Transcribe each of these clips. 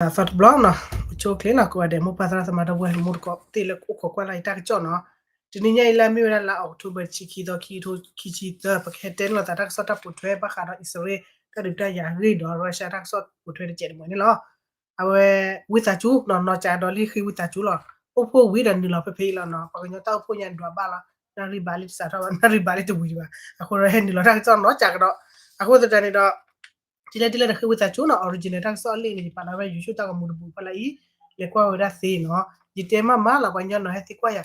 သီတဘျီနီၤ, ပဆိချ့နီၤ ကိးဂၤဒဲး မိၢ်ပၢ်သရၣ်သမါဒီပုၢ်ဝဲၢ် မူတကိးသ့ၣ်လၢအိၣ်ခိးကွၢ်လၢ်အံၤတၢ်ကစီၣ်နီၤ, တနံၤညါအံၤလၢအမ့ၢ်ဝဲဒၣ်လါ October တဆံခံသီ ခံကထိခံဆံသၢ ပကဟဲတဲန့ၢ်လိာ်သးတၢ်ကစီၣ်တၢ်ပိာ်ထွဲဘၣ်ဃးဒီးအံၣ်စရ့လး တၢ်ဒုးတၢ်ယၤအဂ့ၢ်ဒီး Russia တၢ်ကစီၣ်ပိာ်ထွဲတစဲးတမှဲၤန့ၣ်လီၤ. အဝဲ ဝံသးစူၤနီၤ နီၢ်ကးဒီးလံဃ့ဝံသးစူၤလီၤ. အိၣ်ဖှိၣ်ဝံၤဒီးနုာ်လီၤဖဲဖဲအံၤလီၤနီၤ, ပှၤကညီတၢ်အိၣ်ဖှိၣ်ညါဒွးဘၣ်လီၤ, နၣ်ရံၣ်ဘၣ်လံတစးထီၣ်ဘၣ် နၣ်ရံၣ်ဘၣ်လံတဝံၤဒံးဘၣ်, အဃိဒီးဟဲနုာ်လီၤတၢ်ကစီၣ်နီၢ်ကးကဒီး, အဃိသတးန့ၣ်ဒီး တံၤလၢတံၤလၢနဃ့ဝံသးစူၤနီၤ, original တၢ်ကစီၣ်အလံာ်န့ၣ် ယပာ်လီၤဝဲ YouTube တၢ်ဂီၤမူတဘိးဖီလာ်အံၤ, လဲၤကွၢ်ဝဲဒၣ်သ့နီၤ, ယတဲမးမးလီၤ ပှၤကညီနီၤ ဟဲသံကွၢ်ယၤ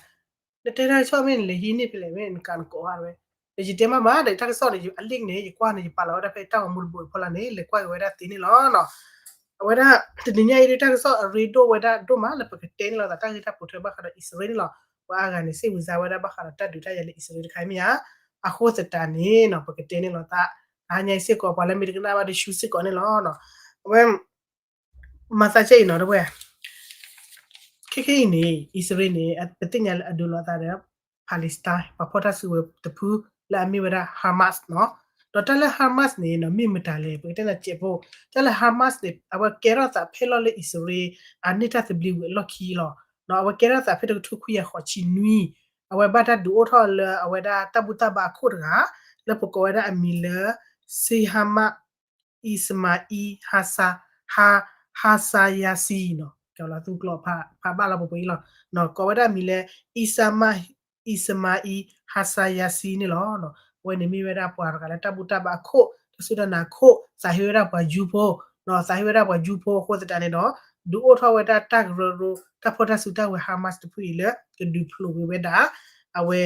နတဲတၢ်ကစီၣ်မ့ၢ်နလဲၤဟံးန့ၢ်ဖဲလဲၣ် မ့ၢ်နကးနကိးဘၣ်ဝဲ, ဒီးယတဲမးမးဒီး တၢ်ကစီၣ်န့ၣ် အလံာ်န့ၣ် ယကွၢ်န့ၣ် ယပာ်လီၤဝဲဒၣ်ဖဲတၢ်ဂီၤမူတဘိးဖီလာ်န့ၣ် လဲၤကွၢ်က့ၤဝဲဒၣ်သ့န့ၣ်လီၤ. အဝဲဒၣ် တနံၤညါအံၤဒ်တၢ်ကစီၣ်အရ့ဒိၣ်ဝဲဒၣ်ဒိၣ်မးလၢပကတဲန့ၢ်လိာ်သးတၢ်ဂ့ၢ်တၢ်ပိာ်ထွဲဘၣ်ဃးဒီးအံၣ်စရ့လးန့ၣ်လီၤ. ပှၤအါဂၤန့ၣ် စ့ၢ်ဝံၤစါဝဲဒၣ်ဘၣ်ဃးဒီးတၢ်ဒုးတၢ်ယၤလၢအံၣ်စရ့လးတခါအံၤမ့ၢ်ဧါ, အဃိသတးန့ၣ်နီၤ ပကတဲန့ၢ်လိာ်သး တဟါညါအံၤစ့ၢ်ကီး ပှၤလၢမ့ၢ်တကနၣ်ဘၣ်ဒီးဆူစ့ၢ်ကီးန့ၣ်လီၤ. အဝဲ မၤသးကဲအံၤနီၤ တဝဲ ခဲခဲအံၤန့ၣ် အံၣ်စရ့လးန့ၣ် ပသ့ၣ်ညါလၢအဒုးလိာ်သးဒီး Palestine ပှၤဖီၣ်တၢ်စုကဝဲၤတဖုလၢအမ့ၢ်ဝဲဒၣ် Hamas နီၤ, ဒီးတၢ်လၢ Hamas န့ၣ်နီၤ မ့ၢ်မတၤလဲၣ် ပကတဲနၤစဲးဖိ, တၢ်လၢ Hamas န့ၣ် အဝဲကဲထီၣ်သးဖဲလီၢ်လၢအံၣ်စရ့လး အန့ၢ်တၢ်သဘျ့ဝံၤအလီၢ်ခံလီၤ. အဝဲကဲထီၣ်သးဖဲတကထိခွံကယၤဃိးဆံနွံ, အဝဲဘၣ်တၢ်ဒုးအိၣ်ထီၣ်လၢအဝဲဒၣ်တၢ်ဘူၣ်တၢ်ဘါအခိၣ်တဂၤ လၢပကိးဝဲဒၣ်အမံၤလၢ Sihamad Ismail Haniyeh Haniyeh နီၤ, ကဲလီၤသူကျိာ်ဖးဘၣ်လီၤပှဲၤပှဲၤအံၤလီၤ, ကိးဝဲဒၣ်အမံၤလၢ Ismail Ismail Haniyeh န့ၣ်လီၤ. အဝဲန့ၣ်မ့ၢ်ဝဲဒၣ်ပှၤတဂၤလၢတၢ်ဘူၣ်တၢ်ဘါအခိၣ် တၢ်စူၢ်တၢ်နာ်အခိၣ် သးဟ့ဝဲဒၣ်ပှၤယူဖိ, သးဟ့ဝဲဒၣ်ပှၤယူဖိအဃိသတးန့ၣ်ဒီး ဒုးအိၣ်ထီၣ်ဝဲဒၣ်တၢ်ကရၢကရိ တၢ်ဖီၣ်တၢ်စုတၢ်ဝဲၤ Hamas တဖုအံၤလၢ ကဒုးဖျိးဝဲဒၣ် အဝဲ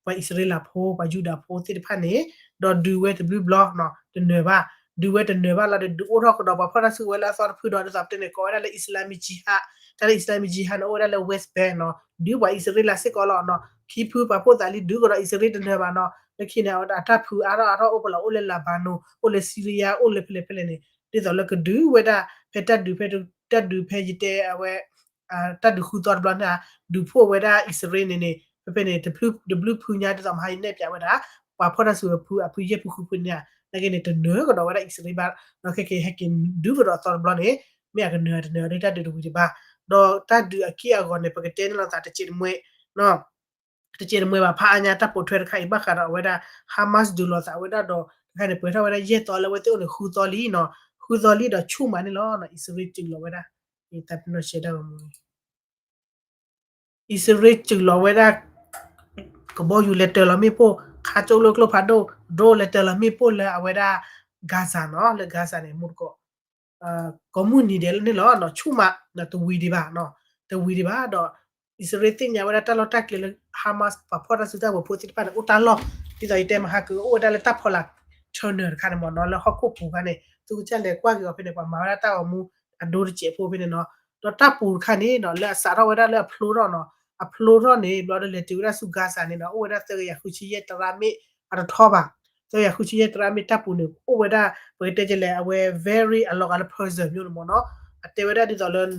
ပှၤအံၣ်စရ့လးဖိ ပှၤယူဒၤဖိသ့ၣ်တဖၣ်န့ၣ်, ဒီးဒုးဝဲတဘျုးဘျီနီၤ တနၢၤဘၣ်, ဒုးဝဲတနၢၤဘၣ်လီၤဒီး ဒုးအိၣ်ထီၣ်ကဒီးပှၤဖီၣ်တၢ်စုကဝဲၤလၢအသီတဖုဒီး ဒ်သိးပတဲန့ၣ် ကိးဝဲဒၣ်လၢ Islamic Jihad, တၢ်လၢ Islamic Jihad န့ၣ် အိၣ်ဝဲဒၣ်လၢ West Bank နီၤ, ဒုးပှၤအံၣ်စရ့လးစ့ၢ်ကီးလီၤနီၤ, ခံဖုပှၤဖီၣ်သးလံ ဒုးကဒီးအံၣ်စရ့လးတနၢၤဘၣ်နီၤ, လၢခံန့ၣ် အဝဲဒၣ်အတၢ်ဖုးအါထီၣ်အါထီၣ်အိၣ်ပလီၢ် အိၣ်လၢ Lebanon အိၣ်လၢ Syria အိၣ်လၢဖဲလဲၣ်ဖဲလဲၣ်န့ၣ် ဒ်သိးလၢကဒုးဝဲဒၣ် ဖဲတၢ်ဒုးဖဲ တၢ်ဒုးဖဲယတဲအဝဲ တၢ်ဒုးဃုသီတဘျီန့ၣ် ဒုးဖှိၣ်ဝဲဒၣ်အံၣ်စရ့လးန့ၣ်န့ၣ် ဖဲဖဲန့ၣ် တဘျုးဖုညါဒ်သိးမဟါယနဲၣ်ပၠးဝဲဒၣ် ပှၤဖီၣ်တၢ်စုကဝဲၤဖုအဖုယဲၢ်ဖုဃုဖုန့ၣ် နာ်က့န့ၣ် တနၢၤကဒီးဝဲဒၣ်အံၣ်စရ့လးဘၣ် ဒီးခဲက့ၤဟဲက့ၤဒုးကဒီးအသီတဘျီန့ၣ် မ့ၢ်အကနၢၤတနၢၤဒီးတၢ်ဒုးတဝံၤတဘၣ် ဒီးတၢ်ဒုးအက့ၢ်အဂီၤန့ၣ် ပကတဲန့ၢ်လိာ်သးတစဲးတမှဲ တစဲးတမှဲဘၣ် ဖးအါညါတၢ်ပိာ်ထွဲတခါအံၤ ဘၣ်ဃးဒီးအဝဲဒၣ် Hamas ဒုးလိာ်သးဝဲဒၣ်ဒီး တခါန့ၣ် ပှဲၤထီၣ်ဝဲဒၣ်ယဲၢ်သီလၢအဝဲသ့ၣ်အိၣ်န့ၣ် ဃုသီလံနီၤ ဃုသီလံဒီးဆူၣ်မးန့ၣ်လီၤ. အံၣ်စရ့လးစူးလီၤဝဲဒၣ် တၢ်ပနီၣ်ရှဲဒၣ်ဂီၤမူ အံၣ်စရ့လးစူးလီၤဝဲဒၣ် ကဘီယူၤလဲၤတၢၤလီၤမ့ၣ်ပိၢ် ခးကၠိကျိကျိဖးဒိၣ် drone လဲၤတၢၤလီၤမ့ၣ်ပိၢ်လၢအဝဲဒၣ် Gaza နီၤ လၢ Gaza န့ၣ် မူတကိး ကိးမုၢ်နံၤဒဲးလၢန့ၣ်လီၤ ဆူၣ်မး တဝံၤဒံးဘၣ် တဝံၤဒံးဘၣ်ဒီး အံၣ်စရ့လးသ့ၣ်ညါဝဲဒၣ်တၢ်လီၢ်တၢ်ကျဲလၢ Hamas ပှၤဖီၣ်တၢ်စုတၢ်ဝဲၤဖိသ့ၣ်တဖၣ်န့ၣ် အိၣ်တၢ်လီၢ် ဒ်သိးယတဲမဟါက အိၣ်ဝဲဒၣ်လၢတၢ်ဖီလာ် tunnel တခါန့ၣ်မ့ၢ်နီၤ လၢဟီၣ်ခိၣ်ပူၤခါန့ၣ် သုကစၢ်လဲၤကွၢ်က့ၤအီၤဖဲန့ၣ် ပှၤမၤဝဲဒၣ်တၢ်ဂီၤမူအဒိတစဲးဖိဖဲန့ၣ်နီၤ ဒီးတၢ်ပူၤတခါန့ၣ်နီၤ လၢအစးထီၣ်ဝဲဒၣ်လၢအဖျိထီၣ်နီၤ အဖျိထီၣ်န့ၣ် ဘျီဒီးလဲၤတုၤဝဲဒၣ်ဆူ Gaza န့ၣ်နီၤ အိၣ်ဝဲဒၣ်သၢကယၤဃုဆံယဲၢ်တရၣ်မ့ၣ် အတထီဘၣ် သၢကယၤဃုဆံယဲၢ်တရၣ်မ့ၣ် တၢ်ပူၤန့ၣ် အိၣ်ဝဲဒၣ် ပကတဲကလဲၣ် အဝဲ very အလီၤဂာ်လၢ prison မျိုးန့ၣ်မ့ၢ်နီၤ အတဲဝဲဒၣ်ဒ်သိးလၢ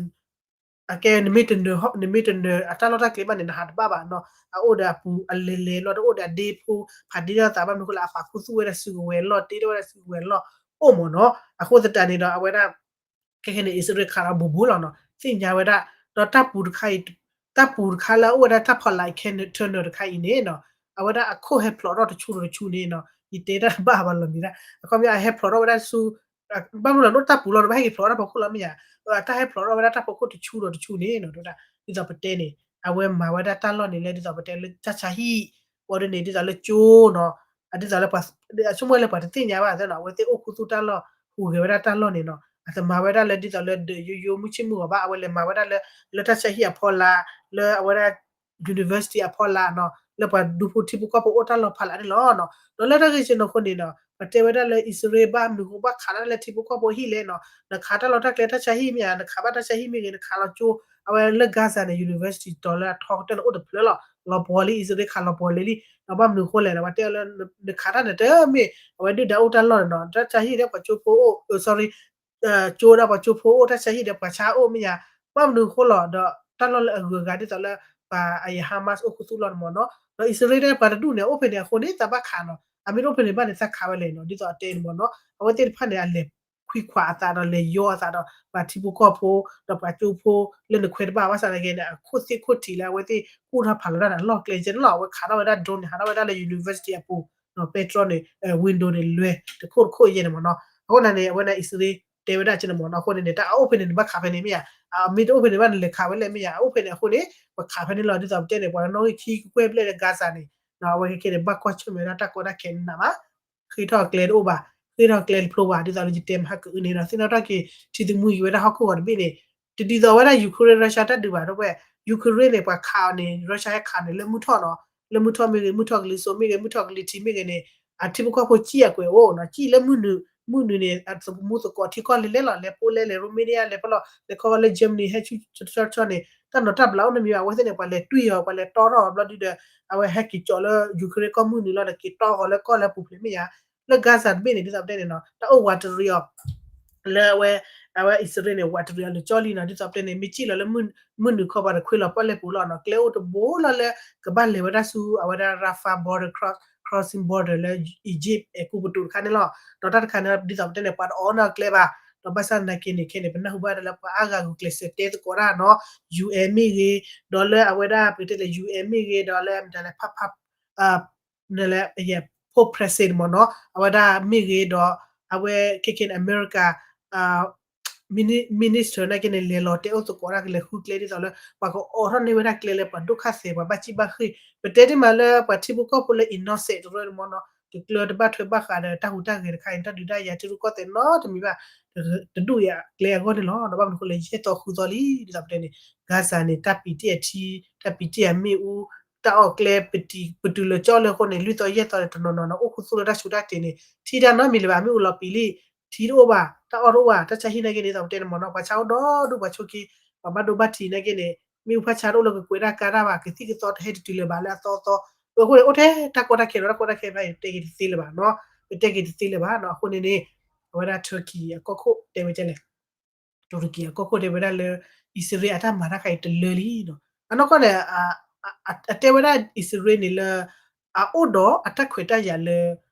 အကဲ နမ့ၢ်တနၢၤ အတၢ်လီၢ်တၢ်ကျဲဘၣ်န့ၣ် နဟးတဘၣ်ဘၣ်နီၤ အအိၣ်ဒီးအပူၤအလဲၤလဲၤလီၤဒီးအိၣ်ဒီးအဒ့ဖိ ဖးဒ့ထီၣ်သးဘၣ်မနုၤဃိလဲၣ် အပာ်ခူသူၣ်ဝဲဒၣ်စုကဝဲၤလီၢ် တ့ထီၣ်ဝဲဒၣ်စုကဝဲၤလီၢ် အိၣ်မ့ၢ်နီၤ အဃိသတးန့ၣ်ဒီး အဝဲဒၣ် ခဲခဲန့ၣ် အံၣ်စရ့လးခးလီၤဘူးဘူးလီၤနီၤ သ့ၣ်ညါဝဲဒၣ် ဒီးတၢ်ပူၤတခါအံၤ တၢ်ပူၤတခါလၢအအိၣ်ဝဲဒၣ်တၢ်ဖီလာ် tunnel တခါအံၤန့ၣ်နီၤ အဝဲဒၣ်အခိၣ်ဟဲဖျိးထီၣ်တဆူဒီးတဆူန့ၣ်နီၤ ယတဲတၢ်တဘၣ်ဘၣ်လီၤန့ၣ်ဒၣ် အခီပညီအဟဲဖျိးထီၣ်ဝဲဒၣ်ဆူ ဘၣ်မနုၤလဲၣ် တၢ်ပူၤလီၤန့ၣ် ဘၣ်ဟဲက့ၤဖျိးထီၣ်တၢ်ဖီခိၣ်လီၤမ့ၢ်ဧါ တၢ်ဟဲဖျိးထီၣ်ဝဲဒၣ်တၢ်ဖီခိၣ်တဆူဒီးတဆူန့ၣ်နီၤ ဒ်သိးပတဲန့ၣ် အဝဲမၤဝဲဒၣ်တၢ်လီၢ်န့ၣ်လၢဒ်သိးပတဲလၢတၢ်ဆါဟံၣ် ဘၣ်ဒ်န့ၣ် ဒ်သိးလၢကၠိနီၤ ဒ်သိးလၢ အဆိကမိၣ်လၢပှၤတသ့ၣ်ညါဘၣ်သ့နီၤ အဝဲသ့ၣ်အိၣ်ခူသူၣ်တၢ်လီၢ် ဟူးဂဲၤဝဲဒၣ်တၢ်လီၢ်န့ၣ်နီၤ အတမၤဝဲဒၣ်လၢဒ်သိးလၢဒၢးယိယိမုၢ်ဆ့ၣ်မုၢ်ဂီၤဘၣ် အဝဲလဲၤမၤဝဲဒၣ်လၢ လၢတၢ်ဆါဟံၣ်အဖီလာ် လၢအဝဲဒၣ် university အဖီလာ်နီၤ လၢပှၤဒူဖိထံဖိကီၢ်ဖိအိၣ်တၢ်လီၢ်ဖးလာ်န့ၣ်လီၤနီၤ ဒီးလၢတၢ်ဂ့ၢ်စ့ၢ်နီၤအဃိန့ၣ်နီၤ ပတဲဝဲဒၣ်လၢအံၣ်စရ့လးဘၣ်မနုၤဃိဘၣ်ခးတၢ်လၢထံဖိကီၢ်ဖိဟံၣ်လဲၣ်နီၤ နခးတၢ်လီၢ်တၢ်ကျဲတၢ်ဆါဟံၣ်မ့ၢ်ဧါ နခးဘၣ်တၢ်ဆါဟံၣ်မ့ၢ်ဂ့ၤ နခးလီၤကၠိ အဝဲလၢ Gaza န့ၣ် university တီၤလၢအထီကတၢၢ်န့ၣ်အိၣ်တဖျၢၣ်လီၤ လီၤပှီၤလံ အံၣ်စရ့လးခးလီၤပှီၤလံလံ ဒီးဘၣ်မနုၤဃိလဲၣ်နီၤ ပတဲလၢ နခးတၢ်န့ၣ်တမ့ၢ် အဝဲဒုၣ်ဒါအိၣ်တၢ်လီၢ်န့ၣ်နီၤ တၢ်ဆါဟံၣ်ဒီးပှၤကၠိဖိအိၣ် sorry ကၠိဒီးပှၤကၠိဖိအိၣ် တၢ်ဆါဟံၣ်ဒီးပှၤဆါအိၣ်မ့ၢ်ဧါ ဘၣ်မနုၤအဃိလီၤ ဒီးတၢ်လီၢ်လၢအဂုၤအဂၤဒ်သိးလၢ ပှၤအယ Hamas အိၣ်ခူသူၣ်လီၢ်န့ၣ်မ့ၢ်နီၤ ဒီးအံၣ်စရ့လးပှၤတဒူၣ်န့ၣ် အိၣ်ဖဲန့ၣ်အဃိန့ၣ် သးဘၣ်ခးနီၤ အမ့ၢ်တအိၣ်ဖဲန့ၣ်ဘၣ်န့ၣ် သးခးဝဲလဲၣ်နီၤ ဒ်သိးအတဲန့ၣ်မ့ၢ်နီၤ အဝဲသ့ၣ်တဖၣ်န့ၣ် အလဲၤခွဲး လဲၤကွံာ်ခွးအသးဒီး လဲၤယီအသးဒီး ပှၤထံဖိကီၢ်ဖိ ဒီးပှၤကၠိဖိလၢနခွဲးတဘၣ် ဘၣ်ဆၣ်သနာ်က့န့ၣ် အခိၣ်သ့ၣ်ခိၣ်ထံးလၢအဝဲသ့ၣ်ကူၣ်ထီၣ်ဖးလီၤတၢ်န့ၣ် အလီၢ်ကျဲကဲန့ၣ်လီၤ. အဝဲခးထီၣ်ဝဲဒၣ် drone န့ၣ် ဟးထီၣ်ဝဲဒၣ်လၢ university အပူၤ ဒီးပဲတြီန့ၣ် window န့ၣ် လဲၤတခိၣ်တခိၣ်ယဲန့ၣ်မ့ၢ်နီၤ. အဃိန့ၣ်န့ၣ် အဝဲန့ၣ် အံၣ်စရ့လးတဲဝဲဒၣ်ကဲန့ၣ်မ့ၢ်နီၤ. အဃိန့ၣ်န့ၣ် တၢ်အအိၣ်ဖဲန့ၣ် နဘၣ်ခးဖဲန့ၣ်မ့ၢ်ဧါ, အမ့ၢ်တအိၣ်ဖဲန့ၣ်ဘၣ် နလဲၤခးဝဲလဲၣ်မ့ၢ်ဧါ. အအိၣ်ဖဲန့ၣ်အဃိန့ၣ် ပှၤခးဖဲန့ၣ်လီၤ. ဒ်သိးပတဲန့ၣ် ပှၤနီၣ်ဂံၢ်ခံကကွဲၢ်ဘျဲၣ်လၢ Gaza န့ၣ် အဝဲခဲခဲန့ၣ် ဘၣ်ကွၢ်ဆၢၣ်မဲာ်ဝဲဒၣ်တၢ်ကီတၢ်ခဲန့ၣ်နးမး ဃ့ထီၣ်ကျဲတအိၣ်ဘၣ်, ဃ့ထီၣ်ကျဲတဖျိဘၣ်, ဒ်သိးလၢယတဲမဟါကအုန့ၣ်ဒီး သ့ၣ်နီၣ်ထီၣ်က့ၤ ထံသမှံက့ၤဝဲဒၣ်ဟီၣ်ခိၣ်ဂီၤတဘ့ၣ်န့ၣ်, တဒ်သိးဝဲဒၣ် Ukraine Russia တၢ်ဒုးဘၣ် ဒီပုၢ်ဝဲၢ်, Ukraine န့ၣ် ပှၤခးအီၤန့ၣ် Russia ဟဲခးန့ၣ် လၢမုၢ်ထီၣ်နီၤ, လၢမုၢ်ထီၣ်မ့ၢ်ဂ့ၤ, မုၢ်ထီၣ်ကလံၤစိးမ့ၢ်ဂ့ၤ, မုၢ်ထီၣ်ကလံၤထံးမ့ၢ်ဂ့ၤန့ၣ် အထံဖိကီၢ်ဖိစံၣ်အကွဲးအိၣ်နီၤ, စံၣ်လၢမုၢ်နုာ်, မုၢ်နုာ်န့ၣ် အမူသကိးထံကီၢ်လဲၤလဲၤလီၤ, လဲၤ Poland လဲၤ Romania လဲၤဖဲလီၤ, လဲၤခီလၢ Germany ဟဲဆူတၢ်ဆီတၢ်ဆီန့ၣ် တၢ်နီၤတၢ်ဘျးအိၣ်နီတမံၤဘၣ်. အဝဲသ့ၣ်န့ၣ် ပှၤလဲၤတွံၢ်အီၤ ပှၤလဲၤတီထီၣ်အီၤဘျီဒုဒီး အဝဲဟဲက့ၤကၠီးလၢ Ukraine ကီၢ်မုၢ်နုာ်လီၤဒီး က့ၤတီအီၤလၢကီၢ်လၢအပူၤဖျဲးမ့ၢ်ဧါ. လၢ Gaza တဘ့ၣ်န့ၣ် ဒ်သိးပတဲန့ၣ်နီၤ တၢ်အိၣ်ဝးတရံးအီၤ လၢအဝဲ အဝဲအံၣ်စရ့လးန့ၣ် ဝးတရံးအီၤလၢကၠီလံနီၤ, ဒ်သိးပတဲန့ၣ် မ့ၢ်စံၣ်လီၤလၢမုၢ်နုာ်ခီပှၤတခွ့လီၤပီၣ်လဲၣ်ပူၤလီၤနီၤ, ကျဲအိၣ်တဘိလီၤလၢ ကဘၣ်လဲၤဝဲဒၣ်ဆူ အဝဲဒၣ် Rafah border, crossing border လၢ Egypt အဲၤကူပတူးတခါန့ၣ်လီၤ. ဒီးတၢ်တခါန့ၣ် ဒ်သိးပတဲန့ၣ် ပှၤတအီၣ်နီၢ်ကျဲဘၣ်, ဒီးဘၣ်ဆၣ်သနာ်က့န့ၣ် ခဲန့ၣ် ပနၢ်ဟူဘၣ်ဒၣ်လၢပှၤအါဂၤဂုာ်ကျဲးစၢးတဲသကိးတၢ်နီၤ, UN မ့ၢ်ဂ့ၤ, ဒီးလၢအဝဲဒၣ်ပကတဲလၢ UN မ့ၢ်ဂ့ၤ, ဒီးလၢမတၤလဲၣ် ဖးဖး နလဲၣ် Pope Francis မ့ၢ်နီၤ, အဝဲဒၣ်မ့ၢ်ဂ့ၤဒီး အဝဲခဲခဲန့ၣ် America minister နာ်က့န့ၣ် လဲၤလီၤတဲအိၣ်သကိးတၢ်ကလဲၤဃုကျဲဒ်သိးလၢ ပှၤကအိးထီၣ်န့ၢ်ဝဲဒၣ်ကျဲလၢပှၤဒိၣ်ခၣ်သဲး ပှၤဘၣ်စံၣ်ဘၣ်ဃ့ၢ်, ပတဲတ့ၢ်မးလၢပှၤထံဖိကီၢ်ဖိလၢ innocent တရၢန့ၣ်မ့ၢ်နီၤ တကျၢတဘၣ်ထွဲဘၣ်ဃးဒီးတၢ်ဟူးတၢ်ဂဲၤတခါအံၤ တၢ်ဒုးတၢ်ယၤထံရူၢ်ကီၢ်သဲးနီတမံၤဘၣ်, တဒူၣ်အကျဲအဂီၢ်န့ၣ်လီၤ. ဒီးဘၣ်မနုၤအဃိလဲၣ် ယဲၢ်သီဃုသီလံ ဒ်သိးပတဲန့ၣ် Gaza န့ၣ် တၢ်ပံာ်တ့ၢ်အထံ, တၢ်ပံာ်တ့ၢ်အမ့ၣ်အူ, တၢ်အီၣ်ကျဲ ပတုာ်လၢကၠီလၢအဃိန့ၣ် လွံၢ်သီယဲၢ်သီန့ၣ် တနီၤနီၤန့ၣ် အိၣ်ခူသူၣ်လၢတၢ်ဆူးတၢ်တ့ၢ်န့ၣ် ထံတၢ်နီတမံၤလၢၤဘၣ်, မ့ၣ်အူလီၤပံာ်လံ, ထံတအိၣ်ဘၣ်, တၢ်အီၣ်တအိၣ်ဘၣ်, တၢ်ဆါဟံၣ်နာ်က့န့ၣ် ဒ်သိးပတဲန့ၣ်မ့ၢ်နီၤ ပှၤဆါအိၣ်ဒီဒူၣ် ပှၤဆိးက့ၤ ပှၤဘၣ်ဒိဘၣ်ထံးနာ်က့န့ၣ် မ့ၣ်အူဖးဆါတအိၣ်လၢကကွဲးတၢ်ကါတၢ်ဘၣ်, ကသံၣ်ကသီတဟဲတတုၤလၢၤဘၣ်လၢအသီသီ, အဃိန့ၣ် အိၣ်ထဲတၢ်ကီတၢ်ခဲဒီး တၢ်ကီတၢ်ခဲဖဲအံၤ ပတဲက့ၤတသ့လၢၤဘၣ်နီၤ, ပတဲက့ၤတသ့လၢၤဘၣ်နီၤ. အဃိန့ၣ်န့ၣ် အဝဲဒၣ် Turkey အကီၢ်ခိၣ်တဲဝဲဒ်လဲၣ် တူရကီအကီၢ်ခိၣ်တဲဝဲဒၣ်လၢ အံၣ်စရ့လးအတၢ်မၤတၢ်ခါအံၤတလၢလံနီၤ. အနီၢ်ကီၢ်န့ၣ် အတဲဝဲဒၣ်အံၣ်စရ့လးန့ၣ်လၢ အအိၣ်ဒီးအတၢ်ခွဲးတၢ်ယာ်လၢ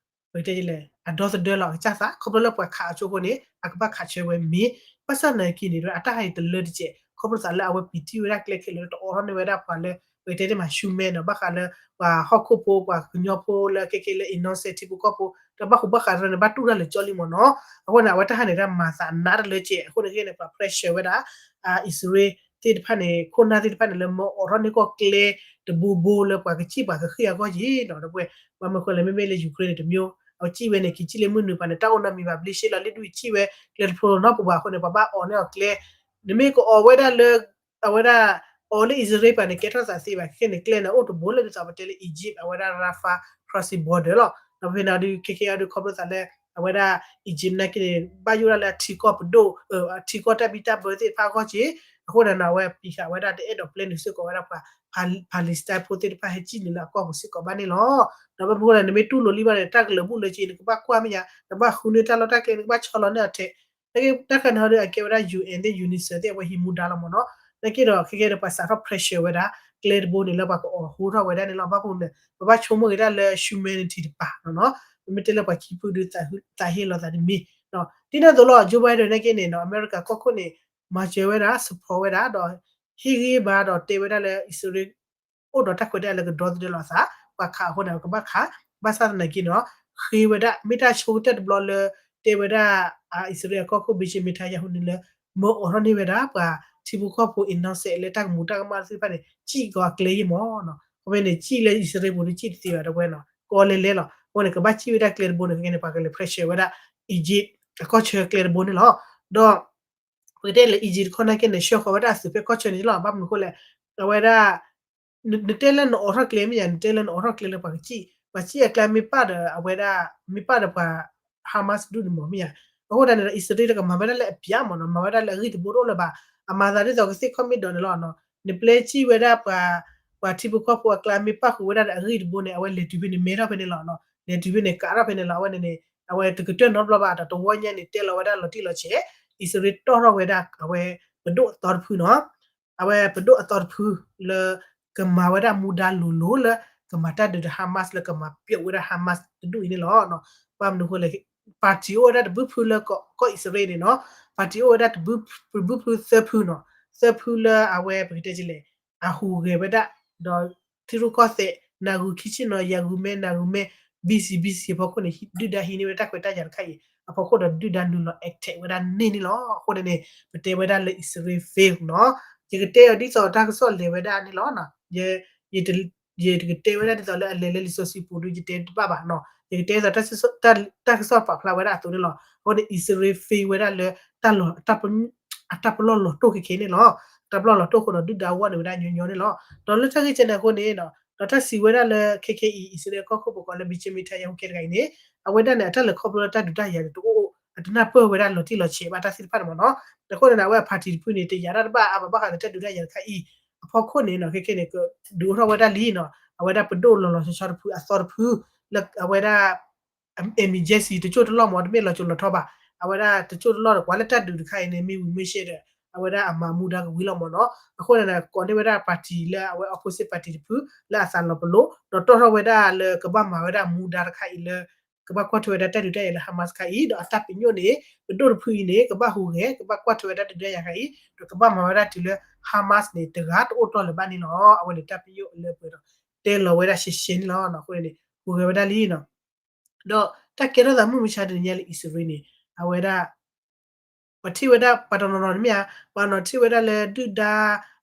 ပကတဲလဲၣ် အဒီသဒၢလီၤအကစၢ်သး ခီဖျိလၢပှၤခးအီၤအဃိန့ၣ် အကဘၣ်ခးဆၢဝဲမ့ၢ် ဘၣ်ဆၣ်သနာ်က့န့ၣ် အတၢ်ဟးအံၤတလၢတစဲး ခီဖျိသးလၢအဝဲပံာ်တံၢ်ဝဲဒၣ်ကျဲခဲလၢာ်လၢတအိးထီၣ်န့ၢ်ဝဲဒၣ်ပှၤလၢ ပကတဲတ့ၢ်မး human နီၤ ဘၣ်ဃးလၢ ပှၤဟီၣ်ခိၣ်ဖိ ပှၤကညီဖိလၢခဲခဲလၢ innocent ထံဖိကီၢ်ဖိ တၢ်ဘၣ်ဃူဘၣ်ဃးတရၢန့ၣ် ဘၣ်တူၢ်တၢ်လၢာ်ကၠီလံမ့ၢ်နီၤ. အဃိန့ၣ် အဝဲတၢ်ဟးန့ၣ် တၢ်မၤသးနးတလၢကဲး အဃိန့ၣ်ခဲန့ၣ် ပှၤ pressure ဝဲဒၣ် အံၣ်စရ့လးသ့ၣ်တဖၣ်န့ၣ် ခိၣ်နၢ်သ့ၣ်တဖၣ်န့ၣ် လၢမၢအိးထီၣ်န့ၢ်ကီၢ်ကျဲတဘိဘိလၢပှၤကစံၣ်ပှၤကဃ့ၢ်အဂီၢ်က့ၤနီၤ ဒီပုၢ်ဝဲၢ်. ဘၣ်မနုၤဃိလဲၣ် မ့မ့ၢ်လၢ Ukraine န့ၣ် တမျိုး အဝဲစံၣ်ဝဲန့ၣ် က့ၤစံၣ်လၢမုၢ်နုာ်ပှၤန့ၣ် တၢ်အိၣ်နီတမံၤဘၣ် ဘျ့ရှဲလီၤ လၢဒုးစံၣ်ဝဲ ကျဲတဖျိနီတပူၤဘၣ်အဃိန့ၣ် ပှၤဘၣ်အိးန့ၢ်အီၤကျဲ နမ့ၢ်ကအိးဝဲဒၣ်လၢ အဝဲဒၣ် အိးလၢအံၣ်စရ့လးပှၤန့ၣ် ကဲထီၣ်သးသ့ဘၣ် ခဲန့ၣ် ကျဲန့ၣ် အိၣ်တဘိလၢဒ်သိးပတဲလၢ Egypt အဝဲဒၣ် Rafah crossing border လီၤ. ဒီးဖဲန့ၣ်ဒုး ခဲခဲအံၤဒုး ခီဖျိသးလၢ အဝဲဒၣ် Egypt နာ်က့န့ၣ် ဘၣ်ယိၣ်ဒၣ်လၢအထံကီၢ်ပဒိၣ် အထံကီၢ်တၢ်ဘံၣ်တၢ်ဘၢသ့ၣ်တဖၣ်အဂီၢ်က့ၤ အဃိန့ၣ်နီၤ အဝဲပံးဃာ်ဝဲဒၣ်တအဲၣ်ဒိးပျဲနုာ်စ့ၢ်ကီးဝဲဒၣ်ပှၤ Palestine ဖိသ့ၣ်တဖၣ်ဟဲစံၣ်နုာ်လၢအကီၢ်ပူၤစ့ၢ်ကီးဘၣ်န့ၣ်လီၤ. ဒီးဘၣ်မနုၤဃိလဲၣ် နမ့ၢ်တူၢ်လိာ်လံဘၣ်န့ၣ် တၢ်ကလၢာ်ဘူၣ်လၢက့ၤ နကဘၣ်ကွၢ်မ့ၢ်ယါ နကဘၣ်ဃုန့ၢ်တၢ်လီၢ်တၢ်ကျဲ နကဘၣ်ဆီလီၤန့ၢ်အီၤထဲ တၢ်ခါန့ၣ်ဟီဒီး အကဲဝဲဒၣ် UN သ့ၣ် UNICEF သ့ၣ် အဝဲဟံးမူဒါလီၤမ့ၢ်နီၤ. နာ်က့ဒီး ခဲကဲဒီး ပှၤစးထီၣ် pressure ဝဲဒၣ် ကျဲတဘိန့ၣ်လၢပှၤကအိးဟူထီၣ်ဝဲဒၣ်န့ၣ်လီၤ. ဘၣ်မနုၤလဲၣ် ပဘၣ်ဆိကမိၣ်က့ၤတၢ်လၢ humanity တပၤနီၤနီၤ. ပမ့ၢ်တဲလၢပှၤခံဖုဒုး သးဟ့လိာ်သးတမံၤ ဒ်န့ၣ်အသိးလီၤ Joe Biden နာ်က့န့ၣ်နီၤ အမဲရကၤကီၢ်ခိၣ်န့ၣ် မၤစၢၤဝဲဒၣ် support ဝဲဒၣ်ဒီး ဟ့ၣ်ဂံၢ်ဘါဒီးတဲဝဲဒၣ်လၢ အံၣ်စရ့လး အိၣ်ဒီးတၢ်ခွဲးတၢ်ယာ်လၢကဒီသဒၢလီၤအသး ပှၤခးအဃိန့ၣ် ကဘၣ်ခး ဘၣ်ဆၣ်သနာ်က့နီၤ ဃ့ဝဲဒၣ် မ့ၢ်တၢ်ဆိကတၢၢ်တဘျီလၢ တဲဝဲဒၣ် အံၣ်စရ့လးအကီၢ်ခိၣ် Benjamin Netanyahu န့ၣ်လၢ မၢအိးထီၣ်န့ၢ်ဝဲဒၣ် ပှၤထံဖိကီၢ်ဖိ innocent လၢတၢ်ကမူးတၢ်ကမၣ်သ့ၣ်တဖၣ်န့ၣ် စံၣ်ကီးအကျဲယံာ်မးနီၤ. အဝဲန့ၣ် စံၣ်လၢအံၣ်စရ့လးပူၤဒီး စံၣ်တသ့ဘၣ် ဒီပုၢ်ဝဲၢ်နီၤ ကီလဲလဲလီၤ. အဃိန့ၣ် ကဘၣ်စံၣ်ဝဲဒၣ်ကျဲတဘိန့ၣ် ခဲကဲန့ၣ် ပှၤကလဲၤ pressure ဝဲဒၣ် Egypt အကီၢ်ဆၢကျဲတဘိန့ၣ်လီၤ. ဒီး ပကတဲလၢ Egypt တခီနာ်က့န့ၣ် ဆှၢဃီၤဝဲဒၣ်အသုးဖဲကီၢ်ဆၢန့ၣ်လီၤ. ဘၣ်မနုၤအဃိလဲၣ် အဝဲဒၣ် နတဲလၢနအိးထီၣ်ကျဲမ့ၢ်ယါ နတဲလၢနအိးထီၣ်ကျဲလၢပှၤကစံၣ် ပှၤစံၣ်အကျဲမ့ၢ်ပၢ်ဒီးအဝဲဒၣ် မ့ၢ်ပၢ်ဒီးပှၤ Hamas ဒူၣ်န့ၣ်မ့ၢ်မ့ၢ်ယါ. အဃိသတးန့ၣ်ဒီး အံၣ်စရ့လးတကမၤဝဲဒၣ်လၢအပျးမ့ၢ်နီၤ မၤဝဲဒၣ်လၢအဂံၢ်တဘိတအိၣ်လၢၤဘၣ်. အမၤသးဒ်သိးကသ့ၣ်ခီၣ်မ့ၢ်ဒီးန့ၣ်လီၤ. နပျဲစံၣ်ဝဲဒၣ်ပှၤ ပှၤထံဖိကီၢ်ဖိအကျဲမ့ၢ်ပၢ်ဃုာ်ဝဲဒၣ်ဒီးအဂံၢ်တဘိန့ၣ် အဝဲလဲၤတုၤဖဲန့ၣ် မဲထီၣ်ဖဲန့ၣ်လီၤ. လဲၤတုၤဖဲန့ၣ် ကးထီၣ်ဖဲန့ၣ်လီၤ. အဝဲန့ၣ်န့ၣ် အဝဲတကတၢၢ်နီတဘျီဘၣ်ဒီး တဝီညါန့ၣ် တဲလီၤဝဲဒၣ်လီၤတံၢ်လီၤဆဲး အံၣ်စရ့လးတီၢ်ထီၣ်ဝဲဒၣ် အဝဲပဒိၣ်အသီတဖုနီၤ အဝဲပဒိၣ်အသီတဖုလၢ ကမၤဝဲဒၣ်မူဒါလိၤလိၤလၢ ကမၤတၢ်ဒုးဒီး Hamas လၢကမၤပျီဝဲဒၣ် Hamas တဒူၣ်အံၤန့ၣ်လီၤ. ဘၣ်မနုၤအဃိလဲၣ် party အိၣ်ဝဲဒၣ်တဘုဖုလၢကီၢ်အံၣ်စရ့လးန့ၣ်နီၤ, party အိၣ်ဝဲဒၣ်တဘုဖုသၢဖုနီၤ, သၢဖုလၢအဝဲပကတဲလဲၣ် အဟူးဂဲၤဝဲဒၣ် ဒီးထံရူၢ်ကီၢ်သဲး နၢ်ဂုၤခံဆ့ၣ်နီၤ ယၤဂုၤမဲ နၢ်ဂုၤမဲ ဘံစံဘံစံအဖီခိၣ်န့ၣ် ဒုၣ်ဒါဟံးန့ၢ်ဝဲဒၣ်တၢ်ခွဲးတၢ်ယာ်တခါအံၤ အဖီခိၣ်ဒီးဒုၣ်ဒါနုာ်လီၤ attack ဝဲဒၣ်န့ၢ်န့ၣ်လီၤ. အဃိန့ၣ်န့ၣ် ပတဲဝဲဒၣ်လၢအံၣ်စရ့လး fail နီၤ, ယကတဲအီၤဒ်သိးတၢ်ကစီၣ်လဲၤဝဲဒၣ်န့ၣ်လီၤ. ယတကတဲဝဲဒၣ်ဒ်သိးလၢအလဲၤလၢလံာ်စီဆှံပူၤဒီး ယတဲတဘၣ်ဘၣ်နီၤ, ယကတဲဒ်သိး တၢ်ကစီၣ်ပာ်ဖျါဝဲဒၣ်အသိးန့ၣ်လီၤ. အဃိန့ၣ် အံၣ်စရ့လး fail ဝဲဒၣ်လၢ အတၢ်ပလီၢ်လီၤတိၢ်ခဲခဲန့ၣ်လီၤ. တၢ်ပလီၢ်လီၤတိၢ်အဃိဒီး ဒုၣ်ဒါဝီန့ၢ်ဝဲဒၣ်ညီညီန့ၣ်လီၤ. ဒီးလၢတၢ်ဂ့ၢ်ကဲန့ၣ်အဃိန့ၣ် ဒီးတၢ်စံးဝဲဒၣ်လၢ ခဲခဲအံၤ အံၣ်စရ့လးကီၢ်ခိၣ်ပကိးလၢ Benjamin Netanyahu ခဲတဂၤအံၤန့ၣ် အဝဲဒၣ်န့ၣ် အတၢ်လဲၤခီဖျိလၢတၢ်ဒုးတၢ်ယၤန့ၣ် တအိၣ် အတနၢ်ပၢၢ်ဝဲဒၣ်လီၤတံၢ်လီၤဆဲးဘၣ်တၢ်သ့ၣ်တဖၣ်န့ၣ်မ့ၢ်နီၤ. အဃိန့ၣ် အဝဲအ party တဖုန့ၣ် တယာ်တၢ်တဘၣ်အါဘၣ် ဘၣ်ဃးလၢတၢ်ဒုးတၢ်ယၤတခါအံၤ အဖီခိၣ်န့ၣ်နီၤ ခဲခဲန့ၣ် ကဒုးအိၣ်ထီၣ်ဝဲဒၣ်လံနီၤ, အဝဲဒၣ်ပဒိၣ်လီၤလီၤဆီဆီတဖု အသီတဖု လၢအဝဲဒၣ် emergency တစိၢ်တလီၢ်မ့ၢ် တမ့ၢ်လီၤစိၤလီၤထီဘၣ်, အဝဲဒၣ်တစိၢ်တလီၢ်ဒီး ကွၢ်လၢတၢ်ဒုးတခါအံၤန့ၣ် မ့ၢ်ဝံၤမ့ၢ်ရှဲဒီး အဝဲဒၣ်အမၤမူဒါကဝံၤလီၤမ့ၢ်နီၤ. အဃိန့ၣ် ကိးန့ၢ်ဝဲဒၣ် party လၢအဝဲ opposite party တဖု လၢအသးလီၤပလိာ် ဒီးတီၣ်ထီၣ်ဝဲဒၣ်လၢကဘၣ်မၤဝဲဒၣ်မူဒါတခါအံၤလၢ ကဘၣ်ကွၢ်ထွဲဝဲဒၣ်တၢ်ဒုးတၢ်ယၤလၢ Hamas တခါအံၤ ဒီးအတၢ်ပညိၣ်န့ၣ် ပဒိၣ်တဖုအံၤန့ၣ် ကဘၣ်ဟူးဂဲၤ ကဘၣ်ကွၢ်ထွဲဝဲဒၣ်တၢ်ဒုးတၢ်ယၤတခါအံၤ ဒီးကဘၣ်မၤဝဲဒၣ်တုၤလၢ Hamas န့ၣ် တဂၤတအိၣ်တီၢ်လၢၤဘၣ်န့ၣ်လီၤ. အဝဲန့ၣ်တၢ်ပညိၣ်လၢပှဲၤဒီး တဲလီၤဝဲဒၣ်ရှဲရှဲန့ၣ်လီၤ. အဃိန့ၣ် ဟူးဂဲၤဝဲဒၣ်လံနီၤ. ဒီးတၢ်ကဲထီၣ်သးမုၢ်မဆါတနံၤညါလၢအံၣ်စရ့လးန့ၣ် အဝဲဒၣ် ပှၤထံၣ်ဝဲဒၣ်ပှၤတနီၤနီၤန့ၣ်မ့ၢ်ဧါ, ပှၤနီၤထံၣ်ဝဲဒၣ်လၢဒုၣ်ဒါ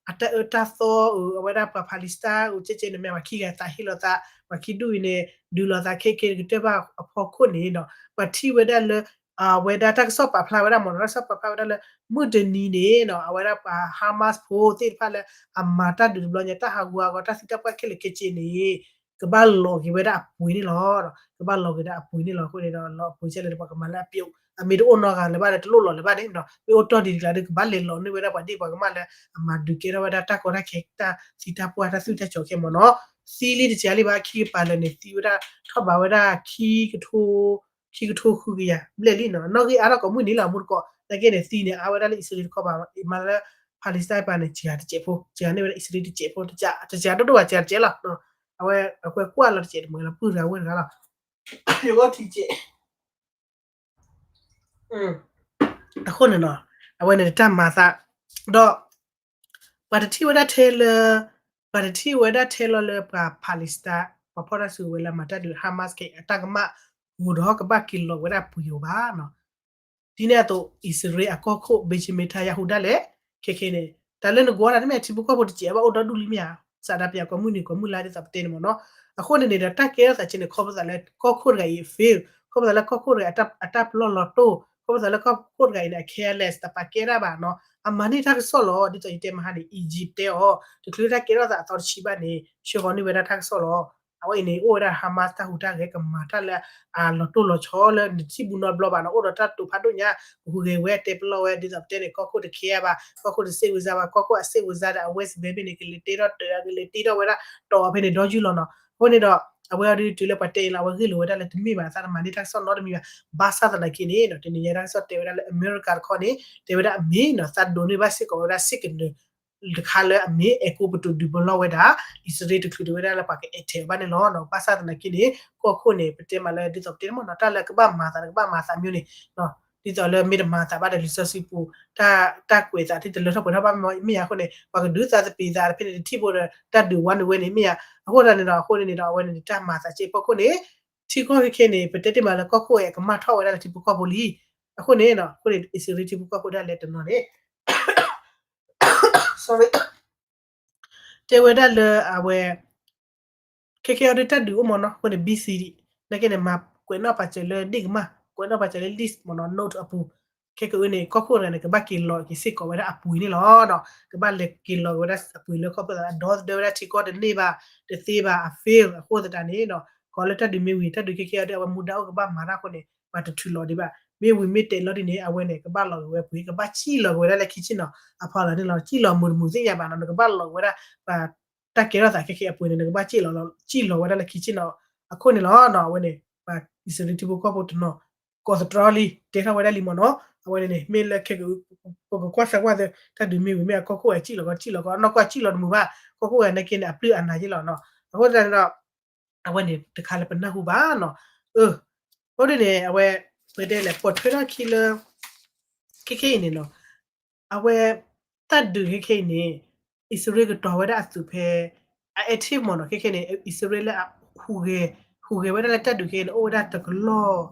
အတၢ်အၢတၢ်သီ အဝဲဒၣ်ပှၤ Palestine အူကဲကဲန့ၣ်မ့ၢ် ပှၤခံဂၤသးဟ့လိာ်သး ပှၤခံဒူၣ်အံၤန့ၣ် ဒုးလိာ်သးခဲခဲကတၢၢ်ဘၣ်အဖီခိၣ်န့ၣ်ဒီး ပှၤထံၣ်ဝဲဒၣ်လၢ အဝဲဒၣ်တၢ်ကစီၣ်ပာ်ဖျါဝဲဒၣ်မ့ၢ်နီၤ, တၢ်ကစီၣ်ပာ်ဖျါဝဲဒၣ်လၢ မုၢ်တနံၤန့ၣ်နီၤ အဝဲဒၣ်ပှၤ Hamas ဖိသ့ၣ်တဖၣ်လၢ အမၤတၢ်ဒုးတဘျီညါ တၢ်ဟးဂူာ်ဟးဂီၤ တၢ်သံတၢ်ပှၢ်ခဲလၢာ်ခဲဆ့န့ၣ် ကဘၣ်လီၤက့ၤဝဲဒၣ်အပှ့ၤန့ၣ်လီၤ. ကဘၣ်လီၤက့ၤဒၣ်အပှ့ၤန့ၣ်လီၤ. အဃိန့ၣ်ဒီး လီၤအပှ့ၤကဲလဲၣ် ပှၤကမၤလၢအပျိာ် အမ့ၢ်တအိၣ်နီတဂၤလၢၤဘၣ်ဒီး တလိၣ်လီၤလၢၤဘၣ်န့ၣ်နီၤ, မ့ၢ်အိၣ်တီၢ်ဒံးတကျါဒီး ကဘၣ်လဲၤလီၤန့ၢ်ဝဲဒၣ်ပှၤဒ့ၣ်ပှၤကမၣ်လၢ အမၤဒုးကဲထီၣ်ဝဲဒၣ်တၢ်ကီတၢ်ခဲ တၢ်သံတၢ်ပှၢ် တၢ်သူၣ်တၢ်ကၠီၤခဲမ့ၢ်နီၤ, သံလံတစှၤလံဘၣ် ခံကပၤလၢာ်န့ၣ် သံဝဲဒၣ် ထီၣ်ဘးဝဲဒၣ် ခံကထိ ခံကထိဃုကယၤဘျဲၣ်လံနီၤ, နီၣ်ဂံၢ်အါထီၣ်ကိးမုၢ်နံၤလီၤ မူတကိး နာ်က့န့ၣ် သံန့ၣ် အါဝဲဒၣ်လၢအံၣ်စရ့လးတခီဘၣ် မၤလၢ Palestine ပှၤန့ၣ် စှၤတစဲးဖိ စှၤန့ၢ်ဝဲဒၣ်အံၣ်စရ့လးတစဲးဖိ တစှၤဒိၣ်ဒိၣ်ဘၣ် စှၤတစဲးလီၤ, အဝဲအကွဲးကွၢ်လီၤတစဲးတမုာ်လီၤ ပုၢ်တဂၤဝဲၢ်တဂၤလီၤ, ယဂီၢ်ထံစဲး အဃိန့ၣ်နီၤ အဝဲန့ၣ်တၢ်မၤသး ဒီး ပှၤတထံၣ်ဝဲဒၣ်ထဲလၢ ပှၤတထံၣ်ဝဲဒၣ်ထဲလီၤလၢပှၤ Palestine ပှၤဖီၣ်တၢ်စုကဝဲၤလၢအမၤတၢ်ဒုး Hamas ခဲအံၤ အတၢ်ကမၣ် ဂိၤဒီးကဘၣ်က့ၤလီၤဝဲဒၣ်ပှ့ၤအီၤဘၣ်နီၤ, ဒ်န့ၣ်အသိး အံၣ်စရ့လးအကီၢ်ခိၣ် Benjamin Netanyahu ဒၣ်လဲာ် ခဲခဲန့ၣ် တၢ်လၢနကွၢ်တၢ်န့ၣ်မ့ၢ်ထံဖိကီၢ်ဖိတစဲးဘၣ်အိၣ်ဒီဒူၣ်လံမ့ၢ်ဧါ, စးဒၣ်ပယၤကိးမုၢ်နံၤကိးမုၢ်လါဒ်သိးပတဲန့ၣ်မ့ၢ်နီၤ, အဃိန့ၣ်န့ၣ်ဒီးတၢ်ကဲထီၣ်သးကဲန့ၣ် ခီဖျိသးလၢကီၢ်ခိၣ်တဂၤအံၤ fail ခီဖျိသးလၢကီၢ်ခိၣ်တဂၤအတၢ်ပလီၢ်လီၤတိၢ် ခီဖျိသးလၢကီၢ်ခိၣ်တဂၤအံၤန့ၣ် အ careless တပာ်ကဲဒၣ်ဘၣ်နီၤ, အမၤန့ၢ်တၢ်ကစီၣ်လီၤ ဒ်သိးယတဲမဟါန့ၣ် Egypt တဲအီၤ တချုးတၢ်ကဲထီၣ်သးအသီတဆံဘၣ်န့ၣ် ဆှၢဃီၤန့ၢ်ဝဲဒၣ်တၢ်ကစီၣ်လီၤ. အဝဲအံၤန့ၣ် အိၣ်ဝဲဒၣ် Hamas တၢ်ဟူးတၢ်ဂဲၤ ကမၤတၢ်လၢအလီၤတိၢ်လီၤဆီလၢနထံၣ်ဘူးနီတဘျီဘၣ်နီၤ, အိၣ်ဒီးတၢ်တိာ်ဖးဒိၣ်ညါ ကဟူးဂဲၤဝဲတဲပလီၢ်ဝဲ ဒ်သိးပတဲန့ၣ် ကီၢ်ခိၣ်တ care ဘၣ် ကီၢ်ခိၣ်တ စိတ်ဝင်စား ဘၣ် ကီၢ်ခိၣ်အ စိတ်ဝင်စား ဒီးအ West Bank ဖဲန့ၣ် ကလဲၤတဲထီၣ်တၢ် ကလဲၤတဲထီၣ်ဝဲဒၣ်တီၤဖဲန့ၣ်ဒီယုၢ်လီၤနီၤ, အဃိန့ၣ်ဒီး အဝဲအံၤဒုးတုၤလၢပှၤတဲအံၤလီၤ အဝဲဂ့ၢ်လိာ်ဝဲဒၣ်လၢတမ့ၢ်ဘၣ် သးတမၤန့ၢ်တၢ်ကစီၣ်နီတမံၤဘၣ်, ဘၣ်ဆၣ်သနာ်က့န့ၣ် တနံၤညါတၢ်ကစီၣ်တဲဝဲဒၣ်လၢအမဲရကၤတခီန့ၣ် တဲဝဲဒၣ်အမ့ၢ်နီၤ သးဒိးန့ၢ်ဘၣ်စ့ၢ်ကီးဝဲဒၣ် signal တခါလၢအမ့ၢ်အဲၤကူပတူးဒုးပလီၢ်ဝဲဒၣ် အံၣ်စရ့လးတချုးဒံးဝဲဒၣ်လၢပှၤက attack ဘၣ်န့ၣ်လီၤ. ဘၣ်ဆၣ်သနာ်က့န့ၣ် ကီၢ်ခိၣ်န့ၣ် ပတဲမးလၢဒ်သိးပတဲန့ၣ်မ့ၢ်နီၤ တၢ်လၢကဘၣ်မၤသး ကဘၣ်မၤသးမ့ၢ်န့ၣ် ဒ်သိးလၢမ့ၢ်တမၤသးဘၣ်ဒီးလံာ်စီဆှံပူၤ တၢ်ကွဲးသးတၢ်တလၢထီၣ်ပှဲၤထီၣ်ဘၣ်မ့ၢ်ဧါအဃိန့ၣ် ပှၤကဒုးသးသပ့ၤသးဖဲန့ၣ် တထံၣ်ဘၣ်ဒီးတၢ်ဒုးဝါနုာ်ဝဲန့ၣ်မ့ၢ်ဧါ, အဃိသတးန့ၣ်ဒီး အဃိန့ၣ်န့ၣ်ဒီး အဝဲန့ၣ်တၢ်မၤသးစဲးဖီခိၣ်န့ၣ် ထံကီၢ်ခဲခဲန့ၣ် ပတဲတ့ၢ်မးလၢကီၢ်ခိၣ်ဝဲ ကမၣ်ထီၣ်ဝဲဒၣ်လၢထံဖိကီၢ်ဖိလံ. အဃိန့ၣ် အဃိန့ၣ် အံၣ်စရ့လးထံဖိကီၢ်ဖိဒၣ်လဲာ်တနီၤန့ၣ် တဲဝဲဒၣ်လၢအဝဲ ခဲခဲအံၤဒုးတၢ်ဒုးအိၣ်မ့ၢ်နီၤ အဃိန့ၣ် ဘံစံ နာ်က့န့ၣ် မၤကွဲးနီၣ်ပာ်စၢၤလၢဒ့ၣ်ကမၣ် ကွဲးနီၣ်ပာ်စၢၤလၢ list မ့ၢ်နီၤ note အပူၤ ခဲကနံၣ်အံၤန့ၣ် ကီၢ်ခိၣ်တဂၤန့ၣ် ကဘၣ်က့ၤလီၤက့ၤစ့ၢ်ကီးဝဲဒၣ်အပှ့ၤန့ၣ်လီၤ. ကဘၣ်လဲၤက့ၤလီၤက့ၤဝဲဒၣ်အပှ့ၤလၢခီဖျိသးဒီသဒၢဝဲဒၣ်ထံကီၢ်တန့ၢ်ဘၣ် တသ့ဘၣ်အ fail အဃိသတးန့ၣ် ကီးလၢတၢ်ဒုးမ့ၢ်ဝံၤ တၢ်ဒုးခဲကနံၣ်အံၤဒုး အဝဲမူဒါအိၣ်ကဘၣ်မၤတၢ်အဃိန့ၣ် ပှၤတထုးလီၤဒံးဘၣ်. မ့ၢ်ဝံၤမ့ၢ်တဲာ်လီၤဒ်န့ၣ် အဝဲန့ၣ် ကဘၣ်လီၤက့ၤဝဲပှ့ၤ ကဘၣ်စံၣ်လီၤက့ၤဝဲဒၣ်လၢခံဆ့ၣ်နီၤ အဖီလာ်န့ၣ်လီၤ. စံၣ်လီၤမုာ်တမုာ်သ့ၣ်ညါဘၣ်နီၤ နကဘၣ်လီၤက့ၤဝဲဒၣ် ပှၤတၢ်ကဲထီၣ်သးခဲကနံၣ်အံၤအပှ့ၤန့ၣ် နကဘၣ်စံၣ်လီၤ စံၣ်လီၤဝဲဒၣ်လၢခံဆ့ၣ်နီၤ အခိၣ်န့ၣ်လီၤ. အဝဲန့ၣ် ပှၤအံၣ်စရ့လးထံဖိကီၢ်ဖိတနီၤ ကိးသတြီလံ တဲထီၣ်ဝဲဒၣ်လံမ့ၢ်နီၤ. အဝဲန့ၣ်န့ၣ် မ့ၢ်လၢခဲက ပကကွၢ်စၢၤကွၢ်သ့ တၢ်ဒုးမ့ၢ်ဝံၤမ့ၢ်အကီၢ်ခိၣ်ဝဲစံၣ်လီၤကီး စံၣ်လီၤကီး နီၢ်ကီၢ်စံၣ်လီၤတမုာ်ဘၣ် ကီၢ်ခိၣ်ဝဲနာ်က့န့ၣ် အပျုၢ်အနါယ့ၢ်လီၤနီၤ. အဃိသတးန့ၣ်ဒီး အဝဲန့ၣ်တခါလၢပနၢ်ဟူဘၣ်နီၤ. အဃိန့ၣ်န့ၣ် အဝဲ ပတဲလဲၣ် ပိာ်ထွဲထီၣ်ခံလၢ ခဲခဲအံၤန့ၣ်နီၤ, အဝဲ တၢ်ဒုးခဲခဲအံၤန့ၣ် အံၣ်စရ့လးကတီၤဝဲဒၣ်အသုးဖဲ အ active မ့ၢ်နီၤ, ခဲခဲန့ၣ် အံၣ်စရ့လးလၢ ဟူးဂဲၤဝဲဒၣ်လၢတၢ်ဒုးခဲအံၤန့ၣ် အိၣ်ဝဲဒၣ်တကလီၢ်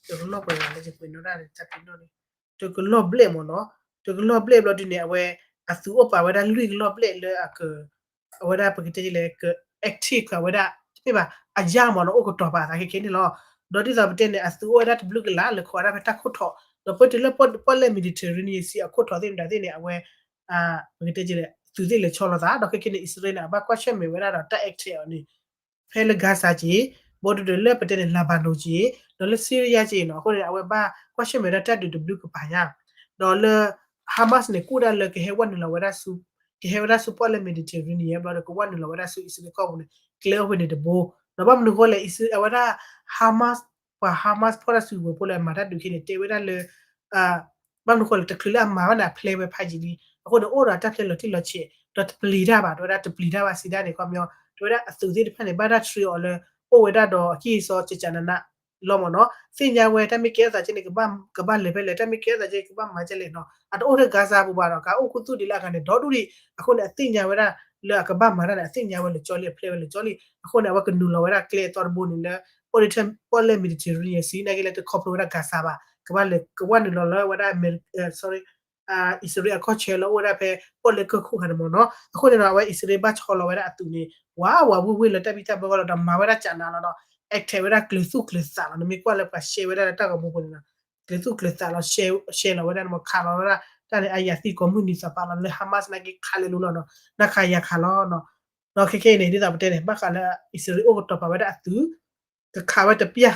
တကလီၢ်ပှဲၤဝဲလၢ တကလီၢ်ဘျဲၣ်မ့ၢ်နီၤ, တကလီၢ်ဘျဲၣ်မ့ၢ်နီၤ, တကလီၢ်ဘျဲၣ်ဘျီဒုန့ၣ် အဝဲ အသုးအိၣ်ပာ်ဝဲဒၣ်လွံၢ်ကလီၢ်ဘျဲၣ်လၢအက အဝဲဒၣ်ပကတဲလဲၣ် က active အဝဲဒၣ် တမ့ၢ်ဘၣ် အယၢ်မ့ၢ်နီၤ အိၣ်ကတီၤပာ်အသးခဲခဲန့ၣ်လီၤ. ဒီးဒ်သိးပတဲန့ၣ် အသုးအိၣ်ဝဲဒၣ်တဘျုးကလး လၢခိးဝဲဒၣ်ဖဲတၢ်ခိၣ်ထီၣ် ဒီးပတုၤလၢပီၣ်လဲၣ် Mediterranean Sea အခိၣ်ထီၣ်သ့ၣ်မတၤသ့ၣ်န့ၣ် အဝဲ ပကတဲလဲၣ် သုးသ့ၣ်လဲၤဆီလီၤသး ဒီးခဲခဲန့ၣ် အံၣ်စရ့လးန့ၣ် အဘၣ်ကွၢ်ဆၢၣ်မဲာ်ဝဲဒၣ်ဒီးတၢ် active အီၤန့ၣ် ဖဲလၢ Gaza က့ၤ, ဘီဒုဒီးလၢပတဲန့ၣ် Lebanon က့ၤ, ဒီးလၢ Syria က့ၤနီၤ, အဃိန့ၣ် အဝဲဘၣ်ကွၢ်ဆၢၣ်မဲာ်ဝဲဒၣ်တၢ်ဒုးတဘျုးကပၤညါ, ဒီးလၢ Hamas န့ၣ် ကူၣ်ဒၣ်လၢကဟဲဝဲနုာ်လီၤဝဲဒၣ်ဆူ, ကဟဲဝဲဒၣ်ဆူပီၣ်လဲၣ် Mediterranean ဘျီဒီးကဝဲနုာ်လီၤဝဲဒၣ်ဆူအံၣ်စရ့လးကီၢ်ပူၤန့ၣ် ကျဲအိၣ်ဖဲန့ၣ်တဘိ, ဒီးဘၣ်မနုၤဃိလဲၣ် အံၣ်စရ့လး အဝဲဒၣ် Hamas ပှၤ Hamas ဖီၣ်တၢ်စုကဝဲၤဖိလၢအမၤတၢ်ဒုးခဲန့ၣ် တဲဝဲဒၣ်လၢ ဘၣ်မနုၤဃိလဲၣ် တချုးလၢအမၤဘၣ်န့ၣ် အဖျဲဝဲဖးယံာ်လံ, အဃိန့ၣ် အိၣ်ဒီးတၢ်ဖျဲလီၤတံၢ်လီၤဆဲး ဒီးတပျံၤတၢ်ဘၣ်, တဲဝဲဒၣ်တပျံၤတၢ်ဘၣ်စံးဒၣ်န့ၣ် ခီပညီ တဲဝဲဒၣ်အသုးသ့ၣ်တဖၣ်န့ၣ် ဘၣ်တၢ် train အီၤလၢ အိၣ်ဝဲဒၣ်ဒီးအကံၢ်အစီကကနန လီၤမ့ၢ်နီၤ, သ့ၣ်ညါဝဲတၢ်မ့ၢ်ကဲထီၣ်သးကဲန့ၣ် ကဘၣ်လဲၤဖဲလဲၣ်, တၢ်မ့ၢ်ကဲထီၣ်သးကဲန့ၣ် ကဘၣ်မၤကဲလဲၣ်နီၤ, အတအိၣ်ထဲ Gaza ပူၤဘၣ်ဒီး ကအိၣ်ခူသူၣ်ဒံးလၢအဂၤန့ၣ် ဒီဒူၣ်ဒံး, အဃိန့ၣ် အသ့ၣ်ညါဝဲဒၣ်လၢအကဘၣ်မၤတၢ်န့ၣ် အသ့ၣ်ညါဝဲလၢာ်ကၠီလံ, အဖျဲဝဲလၢာ်ကၠီလံ, အဃိန့ၣ် အဝဲကနုာ်လီၤဝဲဒၣ်ကျဲအသီတဘိန့ၣ်လၢ ပီၣ်လဲၣ် Mediterranean Sea နာ်က့လၢ တခီဖျိဝဲဒၣ် Gaza ဘၣ်, ကဘၣ်လဲၤကဝဲနုာ်လီၤလၢဝဲဒၣ် sorry အံၣ်စရ့လးအခီၣ်ဆၢလၢအိၣ်ဝဲဒၣ်ဖဲပီၣ်လဲၣ်ကၢၢ်ခိၣ်ခါန့ၣ်မ့ၢ်နီၤ, အဃိန့ၣ်ဒီး အဝဲအံၣ်စရ့လးဘၣ်ဆီလီၤဝဲဒၣ်အသုးန့ၣ် ဝးဝးဝ့ၢ်ဝ့ၢ်လၢတၢ်ဘံၣ်တၢ်ဘၢဂီၢ်လီၤဒီးမၤဝဲဒၣ်ကနးလီၤဒီး active ဝဲဒၣ်ကျၢၤသူၣ်ကျၢၤသးလီၤ, နမ့ၢ်ကွၢ်လၢပှၤ share ဝဲဒၣ်လၢတၢ်ဂီၤမူပူၤန့ၣ်နီၤ, ကျၢၤသူၣ်ကျၢၤသးလီၤ share လီၤဝဲဒၣ်န့ၣ်မ့ၢ် ခးလီၤဝဲဒၣ် တၢ်န့ၣ်အယၤသံကိးမုၢ်နံၤသးပာ်လီၤလၢ Hamas နာ်က့ခးလဲၤလိၤလီၤနီၤ, နခးယၤခးလီၤနီၤ, ဒီးခဲခဲအံၤန့ၣ် ဒ်သိးပတဲန့ၣ် ဘၣ်ဃးလၢအံၣ်စရ့လးအိၣ်ကတီၤပာ်ဝဲဒၣ်အသုး ကခးဝဲတပျၢ်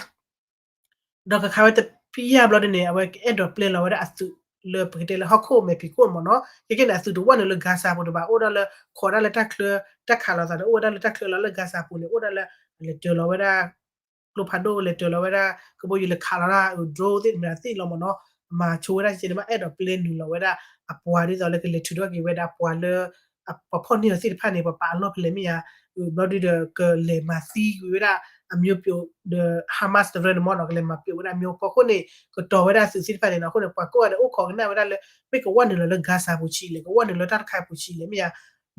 ဒီးကခးဝဲတပျၢ်ဘျီဒ်န့ၣ် အဝဲကအဲၣ်ဒိးပျဲလီၤဝဲဒၣ်အသုးလၢပကတဲလၢဟီၣ်ခိၣ်မဲာ်ဖံးခိၣ်မ့ၢ်နီၤ, ခဲခဲန့ၣ် အသုးတဝဲနုာ်လၢ Gaza ပူၤတဘၣ် အိၣ်ဒၣ်လၢ ခိးဒၣ်လၢတၢ်ချၢ တၢ်ခးလိာ်သးဒီး အိၣ်ဝဲဒၣ်လၢတၢ်ချၢလီၤလၢ Gaza ပူၤန့ၣ် အိၣ်ဒၣ်လၢ လဲၤတၢၤလီၤဝဲဒၣ် ကျိဖးဒိၣ် လဲၤတၢၤလီၤဝဲဒၣ် ကဘီယူၤလဲၤခးလီၤဒၣ် drone သ့ၣ်မတၤသ့ၣ်လီၤမ့ၢ်နီၤ, မၤဆိဝဲဒၣ်ကဲန့ၣ် ဘၣ်အဲၣ်ဒိးပျဲနုာ်လီၤဝဲဒၣ် အပှၤဒ်သိးလၢကလဲၤထုးထီၣ်က့ၤဝဲဒၣ်ပှၤလၢ ပှၤဖီၣ်န့ၢ်အီၤသ့ၣ်တဖၣ်န့ၣ် ပှၤပာ်အလီၢ်ဖဲလဲၣ်မ့ၢ်ဧါ, ဘျီဒုဒီးကလဲၤမၤသံကွံာ်ဝဲဒၣ် အမျိုးပြုတ် ဒီး Hamas တရၢန့ၣ်မ့ၢ်နီၤ ကလဲၤမၤပြုတ်ဝဲဒၣ်အမျိုးကီၢ်ခိၣ်န့ၣ် ကတီၤဝဲဒၣ်အသုးသ့ၣ်တဖၣ်န့ၣ်နီၤ, အဃိန့ၣ် ပှၤကိးဂၤဒဲးအိၣ်ခိးကနၣ်ဝဲဒၣ်လၢ မ့ၢ်ကဝဲနုာ်လီၤလၢ Gaza ပူၤဆံးလဲၣ် ကဝဲနုာ်လီၤတၢ်တခါပူၤဆံးလဲၣ်မ့ၢ်ဧါ,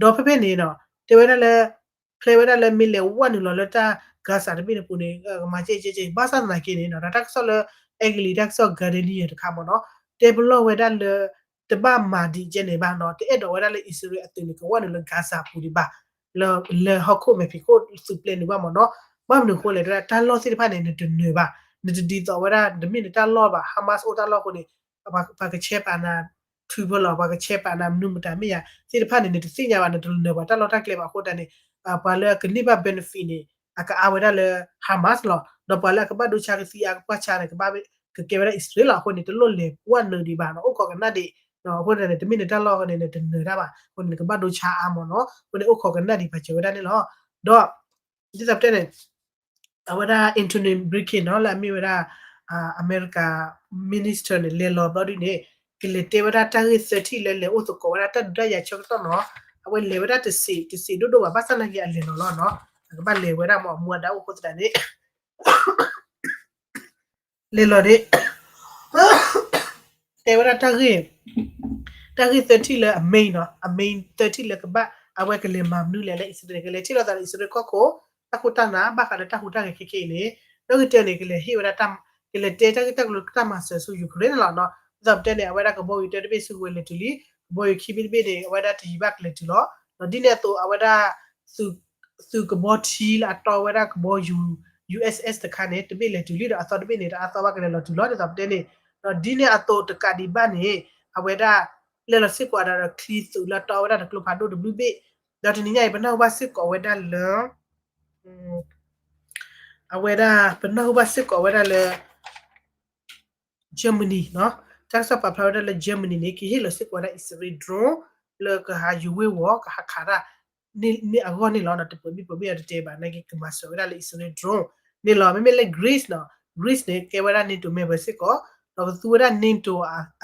ဒီးဖဲဖဲန့ၣ်နီၤ တဲဝဲဒၣ်လၢ ဖဲဝဲဒၣ်လၢမ့ၢ်လဲၤဝဲနုာ်လီၤလၢတၢ် Gaza တဘ့ၣ်န့ၣ်ပူၤန့ၣ် ကမၤကဲကဲကဲ ဘၣ်ဆၣ်သနာ်က့န့ၣ်နီၤ တၢ်ကစီၣ်လၢ အဲကလံးတၢ်ကစီၣ် Guardian တခါမ့ၢ်နီၤ တဲပလီၢ်ဝဲဒၣ်လၢ တဘၣ်မၤဒံးကဲန့ၣ်ဘၣ်နီၤ တအဲၣ်ဒိးဝဲဒၣ်လၢအံၣ်စရ့လးအသုးန့ၣ် ကဝဲနုာ်လီၤ Gaza ပူၤဒံးဘၣ် လၢဟီၣ်ခိၣ်မဲာ်ဖံးခိၣ်သုးပျဲနုာ်ဘၣ်မ့ၢ်နီၤ, ဘၣ်မနုၤအဃိလဲၣ် တၢ်လီၢ်သ့ၣ်တဖၣ်န့ၣ် နတနၢၤဘၣ်, နတဒ်သိးဝဲဒၣ် တမ့ၢ်နတၢ်လီၢ်ဘၣ် Hamas အိၣ်တၢ်လီၢ်အဃိန့ၣ် ပှၤကဆဲးပာ်နၤ ထူဖၢလီၤ ပှၤကဆဲးပာ်နၤမနုၤမတၤမ့ၢ်ဧါ သ့ၣ်တဖၣ်န့ၣ် နတသ့ၣ်ညါဘၣ် နတနၢၤဘၣ်တၢ်လီၢ်တၢ်ကျဲဘၣ်အဃိသတးန့ၣ် ပှၤလၢအကန့ၢ်ဘၣ် benefit န့ၣ် အကအါဝဲဒၣ်လၢ Hamas လီၤ, ဒီးပှၤလၢအကဘၣ်ဒိဆါကသံအါကပှၢ်ဆါန့ၣ် ကဘၣ်ကကဲဝဲဒၣ်အံၣ်စရ့လးလီၤ, အဃိန့ၣ် တလိၣ်လဲၤဝဲနုာ်ဒံးဘၣ်နီၤ အိၣ်ခိးကနၣ်ဒံး, အဃိသတးန့ၣ် တမ့ၢ်နတၢ်လီၢ်အဃိန့ၣ် နတနၢၤတၢ်ဘၣ်, အဃိန့ၣ် နကဘၣ်ဒိဆါအါမ့ၢ်နီၤ, အဃိန့ၣ် အိၣ်ခိးကနၣ်ဒံးပာ်စၢၤဝဲဒၣ်န့ၣ်လီၤ, ဒီး ဒ်သိးပတဲန့ၣ် အဝဲဒၣ် Antony Blinken နီၤ လၢအမ့ၢ်ဝဲဒၣ် အမဲရကၤ minister န့ၣ် လဲၤလီၤဘျီဒုန့ၣ် ကလဲၤတဲဝဲဒၣ်တၢ်ဂ့ၢ်သၢထံၣ်လၢလဲၤအိၣ်သကိးဝဲဒၣ်တၢ်ဒုးတၢ်ယၤဆၢကတီၢ်နီၤ, အဝဲလဲၤဝဲဒၣ်တစ့း တစ့းဒိၣ်ဒိၣ်ဘၣ် ဘၣ်ဆၣ်သနာ်က့အလဲၤလီၤလီၤနီၤ, အကဘၣ်လဲၤဝဲဒၣ်မ့ၢ်အမူအဒါအိၣ်အဃိသတးန့ၣ် လဲၤလီၤန့ၣ် တဲဝဲဒၣ်တၢ်ဂ့ၢ် တၢ်ဂ့ၢ်သၢထံၣ်လၢအ main နီၤ, အ main သၢထံၣ်လၢကဘၣ် အဝဲကလဲၤမၤမနုၤလဲၣ်လၢအံၣ်စရ့လးန့ၣ် ကလဲၤထံၣ်လိာ်သးဒီးအံၣ်စရ့လးကီၢ်ခိၣ် တၢ်ခိၣ်တၢ်နၢ် ဘၣ်ဃးဒီးတၢ်ဟူးတၢ်ဂဲၤခဲခဲအံၤန့ၣ်, ဒီးကတၢၢ်န့ၣ် ကလဲၤဟ့ၣ်ဝဲဒၣ် ကလဲၤတဲတၢ်ဂ့ၢ်တၢ်ကျိၤတၢ်မၤစၢၤဆူ Ukraine န့ၣ်လီၤနီၤ, ဒ်သိးပတဲန့ၣ် အဝဲဒၣ်ကဘီယူၤတၢတဘ့ၣ်ဆူကဝဲၤလဲၤတုၤလံ, ကဘီယူၤခံဘ့ၣ်တဘ့ၣ်န့ၣ် အဝဲဒၣ်တယံာ်ဘၣ်ကလဲၤတုၤလီၤ, ဒီးဒ်န့ၣ်အသိး အဝဲဒၣ် သုးကဘီထံလၢအတီဝဲဒၣ်ကဘီယူၤ USS တခါန့ၣ် တဘ့ၣ်လဲၤတုၤလံဒီးအသီတဘ့ၣ်န့ၣ် တအါသီဘၣ်ကလဲၤလီၤတုၤလီၤ ဒ်သိးပတဲန့ၣ်, ဒီးဒ်န့ၣ်အသိးတကးဒံးဘၣ်န့ၣ် အဝဲဒၣ် လဲၤလီၤစ့ၢ်ကီးဒီးချံသုးလၢအတီဝဲဒၣ်တကျိဖးဒိၣ်တဘျုးဘ့ၣ်, ဒီးတနံၤညါအံၤ ပနၢ်ဟူဘၣ်စ့ၢ်ကီးဝဲဒၣ်လၢ အဝဲဒၣ် ပနၢ်ဟူဘၣ်စ့ၢ်ကီးဝဲဒၣ်လၢ Germany နီၤ, တၢ်ကစီၣ်ပာ်ဖျါဝဲဒၣ်လၢ Germany န့ၣ် ကဟ့ၣ်လီၤစ့ၢ်ကီးဝဲဒၣ်အံၣ်စရ့လး drone လၢကဟးယူၤဝ့ၢ်ဝီၤ ကဟးခးတၢ် န့ၣ်အဂီၢ်န့ၣ်လီၤ. တပှဲၤဘံၣ်ပှဲၤဘ့ၣ်အတတဲဘၣ် နာ်က့ကမၤစၢၤဝဲဒၣ်လၢအံၣ်စရ့လး drone န့ၣ်လီၤ. မ့မ့ၢ်လၢ Greece နီၤ, Greece န့ၣ် ကဲဝဲဒၣ် NATO member စ့ၢ်ကီး, ဒီးကသူဝဲဒၣ် NATO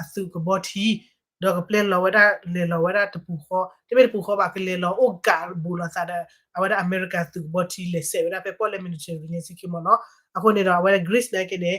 အသုးကဘီထံ ဒီးကပျဲလီၤဝဲဒၣ် လဲၤလီၤဝဲဒၣ်တပူၤဃီ, တမ့ၢ်တပူၤဃီဘၣ် ကလဲၤလီၤအိၣ်ကးဘူးလိာ်သးဒီး အဝဲဒၣ်အမဲရကၤသုးကဘီထံ လဲၤစဲးဝဲဒၣ်ဖဲပီၣ်လဲၣ် Mediterranean စံခံမ့ၢ်နီၤ. အဃိန့ၣ်ဒီး အဝဲဒၣ် Greece နာ်က့န့ၣ်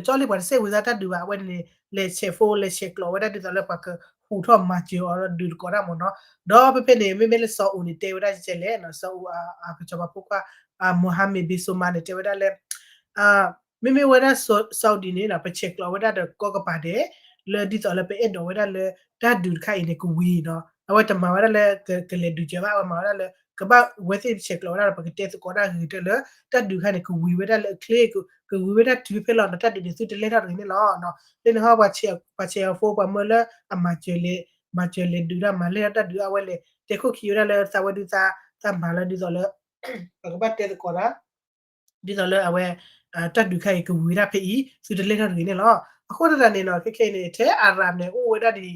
လၢကၠီလံ ပှၤတစဲးဝံၤစါတၢ်ဒုးဘၣ် အဝဲန့ၣ်န့ၣ် လဲၤဆဲးဖိ လဲၤဆဲးကျိးဝဲဒၣ်ဒ်သိးလၢပှၤကဟူးထီၣ်မၤစၢၤအီၤဒီးဒုးတကိးတၢ်မ့ၢ်နီၤ. ဒီးဖဲဖဲန့ၣ် မ့မ့ၢ်လၢစီၤအိၣ်န့ၣ် တဲဝဲဒၣ်ကဲလဲၣ်နီၤ, စီၤအိၣ်အကစီၤပၤဖိခွါ Mohammed bin Salman န့ၣ် တဲဝဲဒၣ်လၢ မ့မ့ၢ်ဝဲဒၣ် Saudi န့ၣ်နီၤ ပဆဲးကျိးဝဲဒၣ်ဒီးကိးကပၤဒဲး လၢဒ်သိးလၢပအဲၣ်ဒိးဝဲဒၣ်လၢ တၢ်ဒုးတခါအံၤန့ၣ် ကဝံၤနီၤ. အဝဲတမၤဝဲဒၣ်လၢ ကလဲၤဒုးစၢၤဘၣ်, အဝဲမၤဝဲဒၣ်လၢ ကဘၣ်ဝဲသ့ၣ်ဆဲးကျိးဝဲဒၣ်ဒီး ပကတဲသကိးတၢ်ဂ့ၤကတၢၢ်လၢ တၢ်ဒုးတခါန့ၣ် ကဝံၤဝဲဒၣ်လၢအချ့, ကဝံၤဝဲဒၣ်တုၤဖဲလီၤနီၤ, တၢ်ဒုးန့ၣ်သုတလဲၤထီၣ်တဂ့ၤန့ၣ်လီၤ. လၢန့ၣ်ဟီ ပှၤဆဲးအီၤဖိ ပှၤမၢလၢအမၤစၢၤလဲၤ, မၤစၢၤလဲၤဒုးတၢ် မၤလဲၢ်ထီၣ်တၢ်ဒုးအဝဲလဲၤ တဲခိၣ်ခံဝဲဒၣ်လၢသးဝဲဒုးသး, သးမၤလၢဒ်သိးလၢ ပကဘၣ်တဲသကိးတၢ် ဒ်သိးလၢအဝဲ တၢ်ဒုးခါအံၤကဝံၤဝဲဒၣ်ဖဲအံၤ သုတလဲၤထီၣ်တဂ့ၤန့ၣ်လီၤ. အဃိသတးန့ၣ်နီၤ ခဲခဲအံၤန့ၣ် ထဲအရၣ်န့ၣ် အိၣ်ဝဲဒၣ်ဒ် ဒီ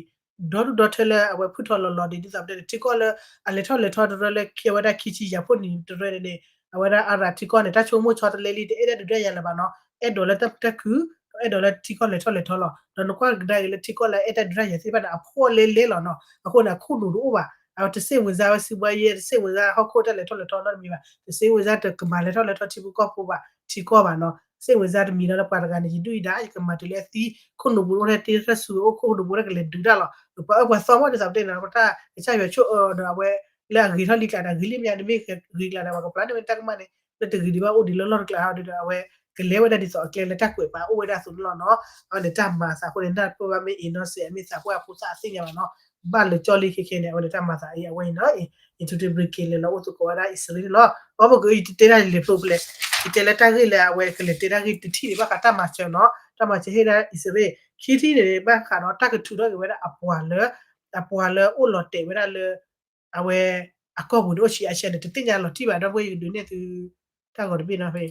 ဒူၣ်ဒီထၢလၢအဝဲဖုၣ်ထီၣ်လီၤလီၤဒ် ဒ်သိးပတဲန့ၣ် ထံကီၢ်လၢ အလဲၤထီၣ်လဲၤထီတရၢလၢ ခံဝဲဒၣ်ခံဆံယၤဖှိၣ်နံၤတရၢန့ၣ်န့ၣ် အဝဲဒၣ်အရၣ်ထံကီၢ်န့ၣ် တၢ်ဆိကမိၣ်ဆီတလဲလံ တအဲၣ်ဒိးဒုးတၢ်ယၤလၢၤဘၣ်နီၤ, အဲၣ်ဒိးလၢတၢ်ပတၢ်ခု အဲၣ်ဒိးလၢထံကီၢ်လဲၤထီၣ်လဲၤထီလီၤ. ဒီးနကွၢ်ကဒါက့ၤလၢထံကီၢ်လၢအအဲၣ်တၢ်ဒုးတၢ်ယၤသ့ၣ်တဖၣ်န့ၣ် အဖှီၣ်လဲလဲလီၤနီၤ. အဃိန့ၣ် အခိၣ်နူာ်တအိၣ်ဘၣ်, အဝဲတစဲးဝံၤစါဝဲစုဘၣ်ယဲ တစဲးဝံၤစါဟီၣ်ခိၣ်တၢ်လဲၤထီၣ်လဲၤထီနီတမံၤဘၣ်, တစဲးဝံၤစါတကမၤလဲၤထီၣ်လဲၤထီထံဖိကီၢ်ဖိဘၣ် ထံကီၢ်ဘၣ်နီၤ. စဲးဝံၤစါတမံၤလီၤလၢပှၤတဂၤန့ၣ် ယဒုၣ်ယဒါ ယကမၤတုၤလၢအသံ ခိၣ်နူာ်ပူၤအိၣ်ထဲတ့ထီၣ်ဆူ အိၣ်ခိၣ်နူာ်ပူၤထဲကလဲၤဒုးတၢ်လီၤ. ပှၤအၢပှၤသီမ့ၢ်ဒ်သိးပတဲန့ၣ် ပတၢ်ကစၢ်ယွၤဆိၣ်အၢဒီးအဝဲ လၢအဂ့ၤထီၣ်လံကျါန့ၣ် ဂ့ၤလံမ့ၢ် နမ့ၢ်ဂ့ၤကျါန့ၣ် ပှၤကပျၢ်န့ၢ်ဝဲတၢ်ကမၣ်န့ၣ် လၢတဂ့ၤဒံးဘၣ်အိၣ်ဒံးလၢလီၢ်တကျါဟီဒီး အဝဲ ကလဲၤဝဲဒၣ်ဒ်သိးအကျဲလၢတၢ်ကွဲးပာ်အိၣ်ဝဲဒၣ်အသိးန့ၣ်လီၤနီၤ. အဝဲန့ၣ်တၢ်မၤအသးအဃိန့ၣ် နၢ်ပၢၢ်ဘၣ်မ့ၢ်အ့နီၢ်စဲး အမ့ၢ်သးပှၢ်ဖိသၣ်အသ့ၣ်ညါဘၣ်နီၤ. ဘၣ်လၢကၠီလံခဲခဲန့ၣ် အဝဲန့ၣ်တၢ်မၤသးအံၤ အဝဲအံၤနီၤ အံၤ Antony Blinken လဲၤလီၤအိၣ်သကိးဝဲဒၣ်အံၣ်စရ့လးန့ၣ်လီၤ. အီပကအံၤတတဲတၢ်လဲၤဖျိပလဲၤ ယတဲလၢတၢ်ဂ့ၢ်လၢအဝဲကလဲၤတဲတၢ်ဂ့ၢ်တထံၣ်န့ၣ် ဘၣ်ဃးတၢ်မၤစၢၤနီၤ တၢ်မၤစၢၤဟ့ၣ်ဒၣ်အံၣ်စရ့လး ခံထံၣ်န့ၣ် ဘၣ်ဃးဒီးတၢ်ကထုးထီၣ်က့ၤဝဲဒၣ်အပှၤလၢ အပှၤလၢအိၣ်လီၤတဲာ်ဝဲဒၣ်လၢ အဝဲ အကီၢ်ပူၤန့ၣ် အိၣ်ဆံးအါဆံးန့ၣ် တသ့ၣ်ညါလီၤတံၢ်ဘၣ် ဒီပုၢ်ဝဲၢ် ယကဒုးနဲၣ်သု တၢ်ဂီၤတဘ့ၣ်နီၤဖဲ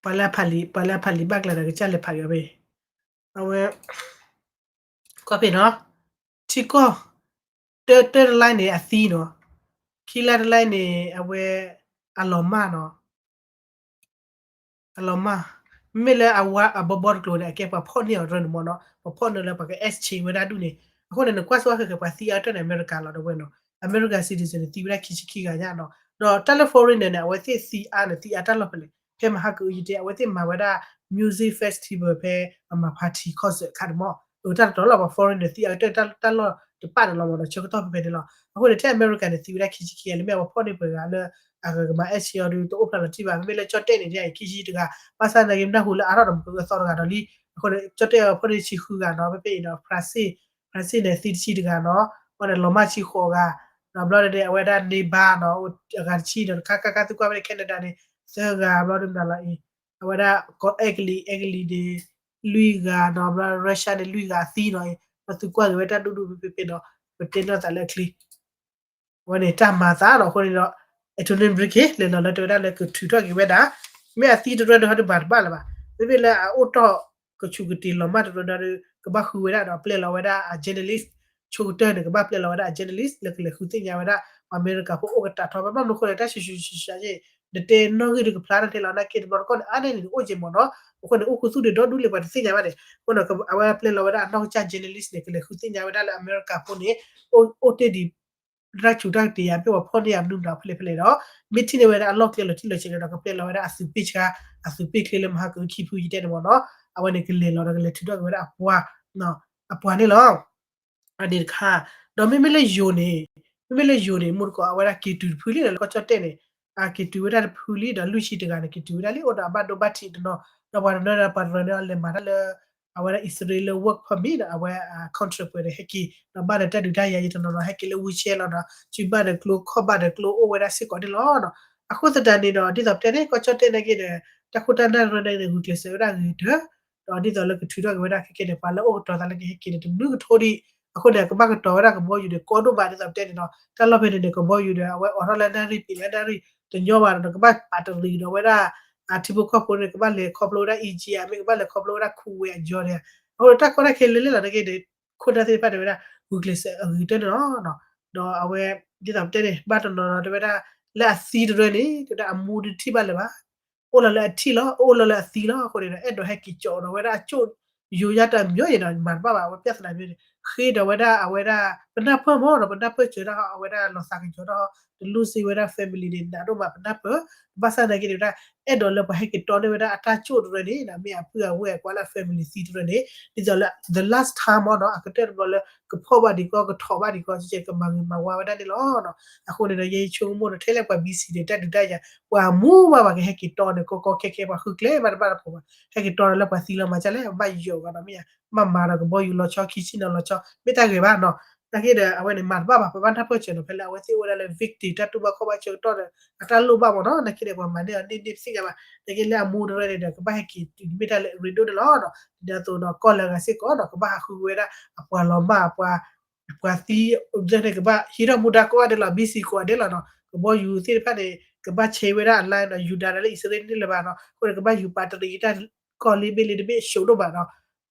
ပှၤလၢအဖးလံာ် ပှၤလၢအဖးလံာ်ဘၣ်ကျါဒီး ကစၢ်လဲၤဖးက့ၤအီၤဖဲ အဝဲ ကွၢ်ဖဲနီၤ ထံကီၢ် တၢတၢတလါန့ၣ် အသံနီၤ ခံလါတလါန့ၣ် အဝဲ အလီၤမၢ်နီၤ အလီၤမၢ် မ့မ့ၢ်လၢအဝါအဘီဘီတကျိၤန့ၣ် အကဲပှၤဖီၣ်န့ၢ်အီၤတရၢန့ၣ်မ့ၢ်နီၤ ပှၤဖီၣ်န့ၢ်လၢပှၤက exchange ဝဲဒၣ်ဒူၣ်န့ၣ် အဃိန့ၣ် နကွၢ်ဆိဝဲဃဲးဃဲး ပှၤသံအါကတၢၢ်န့ၣ် အမဲရကၤလီၤ ဒီပုၢ်ဝဲၢ်နီၤ အမဲရကၤ citizen န့ၣ် သံဝဲဒၣ်ခံဆံခံဂၤညါနီၤ ဒီးတၢ်လၢ foreigner န့ၣ် အဝဲသ့ၣ်သံအါန့ၣ် သံအါတၢ်လီၢ်ဖဲလဲၣ် ဖဲမဟါကအုယတဲ အဝဲသ့ၣ်မၤဝဲဒၣ် music festival ဖဲအမၤ party concert အခါန့ၣ်မ့ၢ် အတၢ်တတီၤလီၤ ပှၤ foreigner သံအါကတၢၢ် တၢ်လီၢ်တပာ်န့ၣ်လီၤမ့ၢ်နီၤ ဆၢကတီၢ်ဖဲဖဲန့ၣ်လီၤ အဃိန့ၣ် ထဲအမဲရကၤန့ၣ် သံဝဲဒၣ်ခံဆံခံဂၤ လၢမ့ၢ်အဝဲဖီၣ်န့ၢ်ပှဲၤဂၤလၢ အကမၤ exchange အီၤဒီး တအိၣ်ဖျါလီၤတံၢ်ဘၣ် မ့မ့ၢ်လၢကၠီၣ်တဲၣ်န့ၣ် ဒ်အံၤ ခံဆံတဂၤ ဘၣ်ဆၣ်သနာ်က့ မနၢ်ဟူလၢအါထီၣ်ဒီးမ့ၢ်ကသီတဂၤဒီးလံ အဃိန့ၣ် ကၠီၣ်တဲၣ်အီၤဖီၣ်န့ၢ်ဆံဃုဂၤနီၤ ဖဲဖဲအံၤနီၤ France France န့ၣ် သံတဆံတဂၤနီၤ အဝဲန့ၣ် လီၤမၢ်ဆံဃိးဂၤ ဒီးဘျီန့ၣ် အဝဲဒၣ် Neighbour နီၤ အဂၤတဆံဒီး တခါခါခါသုကွၢ်ဖဲန့ၣ် Canada န့ၣ် သၢဂၤ ဘျီန့ၣ်မနုၤလီၤအံၤ အဝဲဒၣ် ကီၢ်အဲကလံး အဲကလံးန့ၣ် လွံၢ်ဂၤနီၤ ဘျီ Russia န့ၣ် လွံၢ်ဂၤအသံနီၤအံၤ ဒီးသုကွၢ်က့ၤဝဲတၢ်ဒူၣ်ဒူၣ်ဖဲဖဲဖဲနီၤ ပတဲနီၢ်သးလၢအချ့ အဝဲန့ၣ်တၢ်မၤသးဒီးအဃိန့ၣ်ဒီး Antony Blinken လဲၤလီၤလၢတဲဝဲဒၣ်လၢကထုးထီၣ်က့ၤဝဲဒၣ် မ့ၢ်အသံတရၢဒီးဟီဒုးဘၣ်တဘၣ်လၢၤဘၣ် မ့မ့ၢ်လၢအအိၣ်တီၢ်ကဆူးကတ့ၤလီၤမၢ်တရၢဒီး ကဘၣ်ဃုဝဲဒၣ်ဒီးပျဲလီၤဝဲဒၣ်အ journalist ဆိကတၢၢ်န့ၣ် ကဘၣ်ပျဲလီၤဝဲဒၣ်အ journalist လၢကလဲၤဃုသ့ၣ်ညါဝဲဒၣ် ပှၤအမဲရကၤဖိအိၣ်ကတးထီၣ် ဘၣ်မနုၤအဃိလဲၣ် တၢ်ဆူးဆူးဆူးဆူး နတဲနီၣ်ဂံၢ်ဒီးကဖျါတၢ်ထဲလီၤ နာ်က့တဘျီတခီၣ်န့ၣ် အါန့ၢ်န့ၣ် အိၣ်က့ၤမ့ၢ်နီၤ အဃိန့ၣ် အိၣ်ခူသူၣ်ဒံးဒီဒူၣ်လံ ပှၤတသ့ၣ်ညါဘၣ်န့ၣ် အဃိန့ၣ် အဝဲပျဲလီၤဝဲဒၣ်အနီၢ်ကစၢ် journalist န့ၣ် ကလဲၤဃုသ့ၣ်ညါဝဲဒၣ်လၢအမဲရကၤဖိန့ၣ် အိၣ်တ့ၢ်ဒံး တၢ်ဆူးတၢ်ကတ့ၤယါ မ့ၢ်ပှၤဖီၣ်န့ၢ်ယါမနုၤမတၤဖဲလဲၣ်ဖဲလဲၣ်ဒီး မ့ၢ်ထံၣ်န့ၢ်ဝဲဒၣ်အလီၢ်ကျဲလီၤတံၢ်လီၤဆဲးန့ၣ်ဒီး ကပျဲလီၤဝဲဒၣ်အသုးပ့ၢ်ဆါ အသုးပ့ၢ်ချ့လၢမဟါကအုခံဖုယတဲန့ၣ်မ့ၢ်နီၤ အဝဲန့ၣ်ကလဲၤလီၤဒီးကလဲၤထုးထီၣ်က့ၤဝဲဒၣ်အပှၤ အပှၤန့ၣ်လီၤ အန့ၣ်တခါ ဒီးမ့မ့ၢ်လၢယိၤန့ၣ် မ့မ့ၢ်လၢယိၤန့ၣ် မုၢ်တကိး အဝဲဒၣ်က့ၤတုၤတဖုလံဒီးလၢကီၢ်ကၠီၣ်တဲၣ်န့ၣ် အက့ၤတုၤဝဲဒၣ်တဖုလံဒီးလွံၢ်ဆံတဂၤန့ၣ် က့ၤတုၤဝဲဒၣ်လံ အိၣ်ဒီးအဘၣ်ဒိဘၣ်ထံးတနီၤ ဒီးပှၤတနီၤဒီးပှၤတနီၤန့ၣ် လဲၤမၤတၢ်လၢ အဝဲဒၣ်အံၣ်စရ့လးလၢ work permit န့ၣ် အဝဲ contract ပှဲၤဒီးဟဲက့ၤ ဒီးဘၣ်ဒီးတၢ်ဒုးတၢ်ယၤယတနီၤနီၤ ဟဲက့ၤလၢ wheelchair လီၤဒီး စုဘၣ်ဒီးကျိ ခီၣ်ဘၣ်ဒီးကျိ အိၣ်ဝဲဒၣ်စ့ၢ်ကီးန့ၣ်လီၤ. အဃိသတးန့ၣ်ဒီး ဒ်သိးပတဲန့ၣ် ကီၢ်ကၠီၣ်တဲၣ်နာ်က့ဒီး တၢ်ခိၣ်တၢ်နၢ်တရၢန့ၣ် ဂုာ်ကျဲးစၢးဝဲဒၣ်ဂ့ၤတၢၢ် ဒီးဒ်သိးလၢကထုးထီၣ်က့ၤဝဲဒၣ်ခဲကဲန့ၣ် ပှၤလၢအိၣ်ကတီၤသးလၢကဟဲက့ၤန့ၣ် တနွံကထိဒံး အဃိန့ၣ် ကဘၣ်ကတီၤဝဲဒၣ်ကဘီယူၤန့ၣ် ကီဒိၣ်မး ဒ်သိးပတဲန့ၣ်နီၤ တၢ်လီၢ်ဖဲန့ၣ်န့ၣ် ကဘီယူၤဒီး အဝဲအိးထီၣ်လၢနၣ်ရံၣ် ပံၤလၢနၣ်ရံၣ် တညီဘၣ်ဒီး ကဘၣ်ပာ်တရံးဒီးဝဲဒၣ် အထံဖိကီၢ်ဖိန့ၣ် ကဘၣ်လဲၤခီဖျိဝဲဒၣ် Egypt မ့ၢ်ကဘၣ်လဲၤခီဖျိဝဲဒၣ် Kuwait အယီၤန့ၣ် အဃိန့ၣ် တၢ်ကီတၢ်ခဲလၢာ်လၢာ်လီၤနာ်က့ဒီး ခိၣ်နၢ်သ့ၣ်တဖၣ်န့ၣ်ဝဲဒၣ် ဂုာ်ကျဲးစၢးအဂ့ၤတၢၢ်န့ၣ်လီၤ. ဒီးအဝဲ ဒ်သိးပတဲန့ၣ် ဘၣ်တနီၤနီၤတဲဝဲဒၣ် လၢအသံတရၢန့ၣ် တဲဝဲဒၣ်အမူတထံၣ်ဘၣ်လၢၤဘၣ် အိၣ်လီၤလၢအထံၣ်လီၤ အိၣ်လီၤလၢအသံလီၤ အဃိန့ၣ်ဒီး အဲၣ်ဒိးဟဲက့ၤကၠီးဒီးဝဲဒၣ်အကၠိၣ် ယိၤယါတၢ်အမျိုးန့ၣ်ဒီး မၤတဘၣ်ဘၣ် အဝဲပြဿနာမျိုးန့ၣ် ဃ့ဒီးဝဲဒၣ်အဝဲဒၣ် ပနၢ်ပၢၢ်မ့ၢ်ဒီး ပနၢ်ပၢၢ်စၢၤတၢ်ဟီ အဝဲဒၣ်လီၤသးကယီၤတၢ်ဟီ တလူၤစ့ဝဲဒၣ် family န့ၣ် နးဒိၣ်မးပနၢ်ပၢၢ် ဘၣ်ဆၣ်သနာ်က့န့ၣ်ဝဲဒၣ် အဲၣ်ဒိးလၢပှၤဟဲက့ၤတီန့ၢ်ဝဲဒၣ်အတၢ်ကၠိၣ်တရၢန့ၣ် မ့ၢ်အပုၢ်အဝဲၢ်အကွၢ်လၢ family သံတရၢန့ၣ် ဒ်သိးလၢ the last time မ့ၢ်ဒီး အကတၢၢ်တဘျီလၢ ကဖီၣ်ဘၣ်ဒံးကီ ကထီၣ်ဘၣ်ဒံးကီ ကကဲကမၤဂ့ၤမၤဝါဝဲဒၣ်န့ၣ်လီၤ. အဃိန့ၣ်ဒီး ယဲယဆိကမိၣ်ဒီး ထဲလၢပှၤ B C န့ၣ် တၢ်ဒုးတၢ်ယၤ ပှၤမူဘၣ်ပှၤကဟဲက့ၤတီန့ၣ် ကီကီခဲခဲ ပှၤဃုကျဲမးတဘၣ်တဖိးဘၣ် ဟဲက့ၤတီဒီးလၢပှၤသံလီၤမၤဒ်လဲၣ် ဘၣ်ယိးဂၤဒီးမ့ၢ်ယါ ဘၣ်မၤဒီးကဘီယူၤလီၤဆီ ခံဆံနီၤလီၤဆီ မ့ၢ်တၢ်ဂ့ၤဘၣ်နီၤ နာ်က့ဒီး အဝဲန့ၣ် မၤတဘၣ်ဘၣ် ပဘၣ်နၢ်ပၢၢ်စၢၤနီၤ ဖဲလၢအဝဲသ့ၣ်အိၣ်ဝဲဒၣ်လၢ victim တၢ်တူၢ်ဘၣ်ခီၣ်ဘၣ်ဆၢကတီၢ်ဒီး အတၢ်လိၣ်ဘၣ်မ့ၢ်နီၤ နာ်က့ဒီး ပှၤမၤန့ၢ်အီၤန့ၣ် န့ၣ်ပသ့ၣ်ညါဘၣ် နာ်က့လၢအမူတရၢန့ၣ်ဒီး ကဘၣ်ဟဲက့ၤတုၤမ့ၢ်တၢ်လၢအရ့ဒိၣ်န့ၣ်လီၤ. ဒ်သိးဒီး ကီၢ်လၢအဂၤစ့ၢ်ကီးဒီး ကဘၣ်ဟးဃုဝဲဒၣ် အပှၤလီၤမၢ် ပှၤသံ န့ၣ် ကဘၣ်ဟံးထီၣ်မူဒါကိးဂၤဒဲးလီၤ B C ကိးဂၤဒဲးလီၤနီၤ ကဘီယူၤသ့ၣ်တဖၣ်န့ၣ် ကဘၣ်ဆဲးဝဲဒၣ်အ line ဒီး ယူၤဒါဒီးလၢအံၣ်စရ့လးန့ၣ်လၢၤဘၣ်နီၤ အဃိန့ၣ် ကဘၣ်ယူၤပာ်တရံးတၢ် ကီၢ်လ့ဘ့ၣ်လ့တဘ့ၣ်အဆှိးဒိၣ်ဘၣ်နီၤ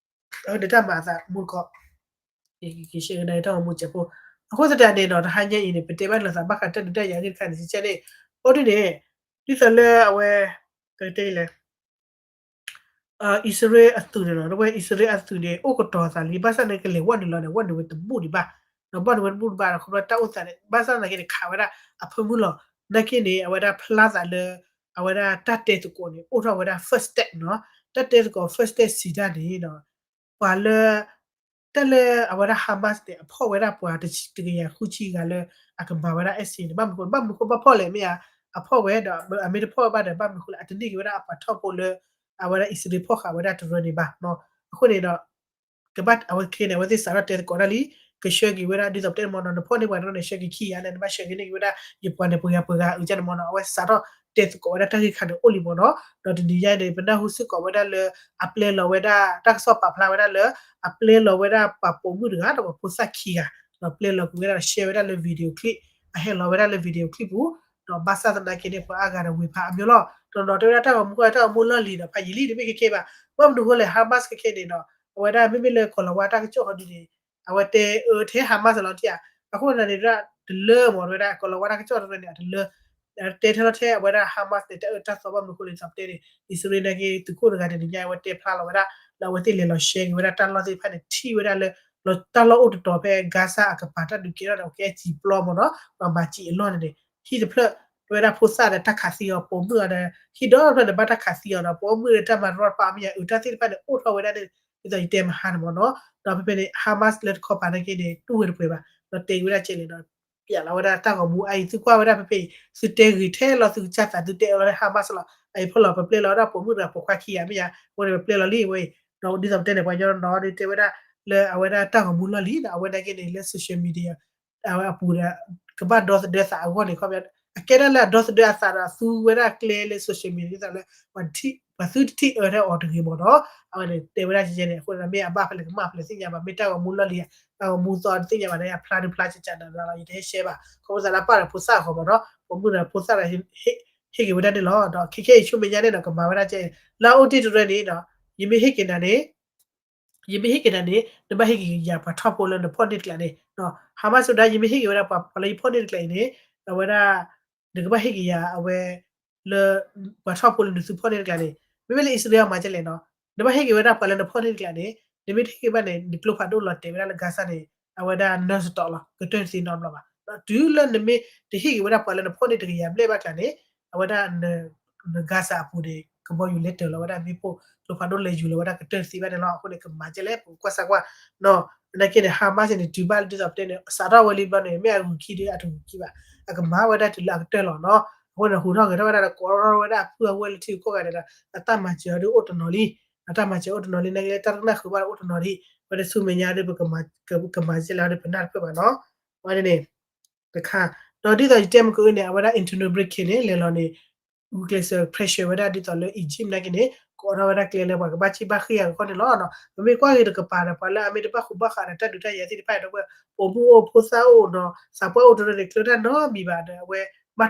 အဝဲန့ၣ်တၢ်မၤအသးမူတခီ က့ၤရှဲကဒါတၢ်ဂီၤမူစဲးဖိ အဃိသတးန့ၣ်ဒီး တဟါညါအံၤန့ၣ် ပတဲဘၣ်လိာ်သးဘၣ်ဃးတၢ်ဒုးတၢ်ယၤအဂ့ၢ်တခါန့ၣ် စံးဆၢန့ၣ် အိၣ်ဒ်န့ၣ် ဒ်သိးလၢအဝဲ ပကတဲလဲၣ် အံၣ်စရ့လးအသုးန့ၣ်လီၤ တဝဲအံၣ်စရ့လးအသုးန့ၣ် အိၣ်ကတီၤသးလံ ဘၣ်ဆၣ်န့ၣ် ကလဲၤဝဲနုာ်လီၤန့ၣ် ဝဲနုာ်ဝဲတဘူၣ်ဒံးဘၣ် ဒီးဘၣ်နုာ်ဝဲတဘူၣ်ဒံးဘၣ် ခီဖျိတၢ်အိၣ်သးန့ၣ် ဘၣ်ဆၣ်သနာ်က့န့ၣ် ခးဝဲဒၣ်အဖၢမုၢ်လီၤ နာ်က့န့ၣ် အဝဲဒၣ်ဖျါသးလၢ အဝဲဒၣ်တၢ်တဲသကိးန့ၣ် အိၣ်ထီၣ်ဝဲဒၣ် first step နီၤ တၢ်တဲသကိး first step စံးတၢ်န့ၣ်ဒီး ပှၤလၢ တၢ်လၢအဝဲဒၣ် Hamas န့ၣ် အဖီၣ်ဝဲဒၣ်ပှၤတကယၤဃုဆံဂၤလၢ အကမၤဝဲဒၣ် essay န့ၣ် ဘၣ်မနုၤဃိ ဘၣ်မနုၤဃိဘၣ်ဖီၣ်လဲၣ်မ့ၢ်ဧါ အဖီၣ်ဝဲဒီး အမ့ၢ်တဖီၣ်ဝဲဘၣ်ဒီး ဘၣ်မနုၤဃိလၢ အတန့ၢ်က့ၤဝဲဒၣ်အပှၤထီၣ်ဖိလၢ အဝဲဒၣ်အံၣ်စရ့လးဖီၣ်ဃာ်ဝဲဒၣ်တရၢန့ၣ်ဘၣ်နီၤ အဃိန့ၣ်ဒီး ကဘၣ်အဝဲခဲန့ၣ် အဝဲသ့ၣ်စးထီၣ်တဲသကိးတၢ်လံ ကဆှၢက့ၤဝဲဒၣ် ဒ်သိးပတဲန့ၣ်မ့ၢ်နီၤ နဖီၣ်န့ၢ်ပှၤတရၢန့ၣ် ဆှၢက့ၤခံဂၤန့ၣ် နဘၣ်ဆှၢက့ၤန့ၢ်က့ၤဝဲဒၣ် ယပှၤန့ၣ်ပှဲၤဂၤပှဲၤဂၤ အုးကန့ၣ်မ့ၢ်နီၤ အဝဲစးထီၣ် တဲသကိးဝဲဒၣ်တၢ်ဂ့ၢ်ခါန့ၣ်အိၣ်လံမ့ၢ်နီၤ. ဒီးတနံၤညါန့ၣ် ပနၢ်ဟူစ့ၢ်ကီးဝဲဒၣ်လၢ အပျဲလီၤဝဲဒၣ် တၢ်ကစီၣ်ပာ်ဖျါဝဲဒၣ်လၢ အပျဲလီၤဝဲဒၣ်ပှၤပိာ်မုၣ်တဂၤ ဒီးပှၤဖိသၣ်ခံဂၤ ဒီးပျဲလီၤကွံာ်ဝဲဒၣ်ဒီး share ဝဲဒၣ်လၢ video clip အဟဲလီၤဝဲဒၣ်လၢ video clip ပူၤ ဒီးဘၣ်ဆၣ်သနာ်က့န့ၣ် ပှၤအါဂၤဒီးဝ့ၤဖးအါမးလီၤ. တနီၤတဲဝဲဒၣ်တၢ်ဂီၤမူဃီ တၢ်ဂီၤမူလီၢ်လံၤဒီး ဖးယံာ်လံ တမ့ၢ်ခဲခဲဘၣ်. ဘၣ်မနုၤဃိလဲၣ် Hamas ခဲခဲန့ၣ်ဒီး အဝဲဒၣ်မ့မ့ၢ်လၢကီၤလၤဝါတၢ်ကစီၣ်ဟီဒုန့ၣ် အဝဲတဲအၢထဲ Hamas လီၤတံၢ်ဧါ. အဃိန့ၣ်န့ၣ် တလၢမ့ၢ်ဝဲဒၣ် ကီၤလၤဝါတၢ်ကစီၣ်တရၢန့ၣ် အတလၢ တဲထဲလီၤထဲအဝဲဒၣ် Hamas န့ၣ် တၢ်အၢတၢ်သီ ဘၣ်မနုၤဃိလဲၣ် ဒ်သိးပတဲန့ၣ် အံၣ်စရ့လးနာ်က့ သုးခိၣ်တဂၤန့ၣ် တနံၤညါအဝဲတဲဖျါလီၤဝဲဒၣ် လၢအဝဲသ့ၣ်လဲၤလီၤ share က့ၤဝဲဒၣ်တၢ်လီၢ်သ့ၣ်တဖၣ်န့ၣ် ထံၣ်ဝဲဒၣ်လၢ တၢ်လီၢ်အိၣ်တတီၤဖဲ Gaza အကပၤတၢ်ဒုးကဲထီၣ်ဒီး ကဲစံာ်ပျီမ့ၢ်နီၤ ပှၤမၤစံာ်အလီၢ်န့ၣ်န့ၣ် ဟံၣ်တဖျၢၣ် တဲဝဲဒၣ်ဖိသၣ်ဒီးတၢ်ခးသံအီၤ ပိာ်မုၣ်အီၤဒီး ဟံၣ်ဒီဖျၢၣ်န့ၣ် ဘၣ်တၢ်ခးသံအီၤဒီး ပိာ်မုၣ်ဒီးတၢ်မၤရီၣ်တဖၣ်မ့ၢ်ဧါ အုးတၢ်သ့ၣ်တဖၣ်န့ၣ် အိၣ်ထီၣ်ဝဲဒၣ်န့ၣ် ဒ်သိးယတဲမဟါန့ၣ်မ့ၢ်နီၤ ဒီးဖဲဖဲန့ၣ် Hamas လၢတခီပၤနာ်က့န့ၣ် တူၢ်ဝဲတပှဲၤဘၣ် ဒီးတဲဝဲဒၣ်ကဲလဲၣ်ဒီး ပျဲလီၤဝဲဒၣ်တၢ်ဂီၤမူအအံၤ သုကွၢ်ဝဲဒၣ်ဖဲဖဲအံၤ သုတဲဂ့ၤထဲလီၤ သုကစၢ်သး သုတဲအၢလီၤလၢ Hamas လီၤ အအံၤဖီလီၤ ပပျဲလီၤဝဲဒၣ်ပိာ်မုၣ်တဂၤပိာ်ခွါခံဂၤမ့ၢ်ဧါ အဝဲန့ၣ်ပပျဲလီၤလံဝဲအံၤ ဒီးဒ်သိးပတဲန့ၣ် ပှၤကညီနီၤဒီးတဲဝဲဒၣ်လၢအဝဲဒၣ်တၢ်ဂီၤမူလီၢ်လံၤဒီး အဝဲနာ်က့န့ၣ်လၢ social media အဝဲအပူၤဒီး ကဘၣ်ဒီသဒၢသးအဂီၢ်န့ၣ် ခီပညီ အကဲဒၣ်လၢအဒီသဒၢအသးဒီး သူဝဲဒၣ်ကျဲလၢ social media ဒ်သိးလၢ ပှၤသုတထံၣ်အၢထဲအီၤတဂ့ၤမ့ၢ်နီၤ အဝဲန့ၣ်တဲဝဲဒၣ်ကဲန့ၣ် အဃိန့ၣ် မ့ၢ်အဘၣ်ဖဲလဲၣ်ကမၣ်ဖဲလဲၣ်သ့ၣ်ညါဘၣ် မ့ၢ်တၢ်ဂီၤမူလီၢ်လံၤ တၢ်ဂီၤမူသီတသ့ၣ်ညါဘၣ်န့ၣ် အဖျါဒုဖျါကကးနၤလီၤ ယတဟဲရှဲဘၣ် ခီဖျိသးလၢပၢ်ဒီးဖိသၣ်အဂီၢ်မ့ၢ်နီၤ ပိာ်မုၣ်ဒီးဖိသၣ်ဒီး ဟ့ၣ်က့ၤဝဲဒၣ်န့ၣ်လီၤ ဒီးခဲခဲအံၤဆူမဲာ်ညါန့ၣ်ဒီး ကမၤဝဲဒၣ်ကဲ လၢအအိၣ်တ့ၢ်တရၢန့ၣ်ဒီး ယမ့ၢ်ဟ့ၣ်က့ၤနၤန့ၣ် ယမ့ၢ်ဟ့ၣ်က့ၤနၤန့ၣ် နဘၣ်ဟ့ၣ်က့ၤယၤပှၤထီၣ်ဖိလၢနဖီၣ်န့ၢ်တကျးန့ၣ် Hamas ဒၣ် ယမ့ၢ်ဟ့ၣ်က့ၤဝဲဒၣ်ပှၤလၢယဖီၣ်န့ၢ်တကျးအံၤန့ၣ် အဝဲဒၣ် နကဘၣ်ဟ့ၣ်က့ၤယၤအဝဲ လၢ ပှၤထီၣ်ဖိလၢနသုဖီၣ်န့ၢ်တကျးန့ၣ် မ့မ့ၢ်လၢအံၣ်စရ့လးမၤကဲလဲၣ်နီၤ နဘၣ်ဟ့ၣ်က့ၤဝဲဒၣ်ပှၤလၢနဖီၣ်န့ၢ်တကျးန့ၣ် နမ့ၢ်တဟ့ၣ်က့ၤဘၣ်န့ၣ် နကျိဖးဒိၣ်လီၤတဲာ်ဝဲဒၣ်လၢ Gaza န့ၣ် အဝဲဒၣ် non-stop လီၤ ကတၢၢ်တသ့နီတဘျီဘၣ် ဒီးတုၤလၢနမ့ၢ်တဟ့ၣ်က့ၤဝဲဒၣ်ပှၤလၢနဖီၣ်န့ၢ်တကယၤဘျဲၣ်ဘၣ်ကျးန့ၣ် အဝဲဒၣ် န Gaza အပူၤန့ၣ် ကဘီယူၤလဲၤတၢၤလီၤဝဲဒၣ်မ့ၣ်ပိၢ် ကျိဖးဒိၣ်လဲၤယူၤလီၤဝဲဒၣ်ကတၢၢ်တသ့ဘၣ်န့ၣ်လီၤ အဃိန့ၣ် ကမၤကဲလဲၣ် ပကကွၢ်စၢ်ကွၢ် နီၤ နာ်က့န့ၣ် Hamas န့ၣ် တုၤဘၣ်လၢဒ်သိးပတဲန့ၣ် စးထီၣ်ဝဲလံဘျီန့ၣ် မ့ၢ်အဂုၤခံဒီးအတဂုၤခံဘၣ် အကမၤဝဲဒၣ်တုၤလၢအကတၢၢ်လီၤနီၤ အဃိန့ၣ် ဟူးထီၣ်ဂဲၤထီၣ်ဝဲဒၣ်ဒီး ကိးထီၣ်ဝဲဒၣ်အပုၢ်အဝဲၢ်လၢထံဂုၤကီၢ်ဂၤန့ၣ်ဒီး အတၢ်မၤစၢၤအီၤဒုးအိၣ်တနီၤလံ အတၢ်မၤစၢၤအိၣ်တနီၤလံ နာ်က့လၢတၢ်တနၢ်ဃုာ်ဘၣ်အိၣ်တနီၤလံ ဝဲဒၣ်ဆူမဲာ်ညါဒီး ပကမၤကဲလဲၣ်ဒီး ပနၢ်တဖျၢၣ်ဘၣ်နီၤ ဝဲန့ၣ် တခါ ဒီးဒ်သိးယတဲမ့ၢ်ကအိၣ်န့ၣ် အဝဲဒၣ် Antonio Blinken န့ၣ် လဲၤလီၤန့ၣ် ဂုာ်ကျဲးစၢး pressure ဝဲဒၣ်ဒ်သိးလၢ Egypt နာ်က့န့ၣ် ကိးထီၣ်ဝဲဒၣ်ကျဲလၢပှၤကဘၣ်စံၣ်ဘၣ်ဃ့ၢ်အဂီၢ်န့ၣ်လီၤ. ပမ့ၢ်ကွၢ်က့ၤတကပၤဒီး ပှၤလၢအမ့ၢ်တဘၣ်ဃူဘၣ်ဃးဒီးတၢ်ဒုးတၢ်ယၤသ့ၣ်တဖၣ်ဒီး ပိာ်မုၣ်အိၣ်ဖိသၣ်အိၣ်ဒီး သးပှၢ်အိၣ်တရ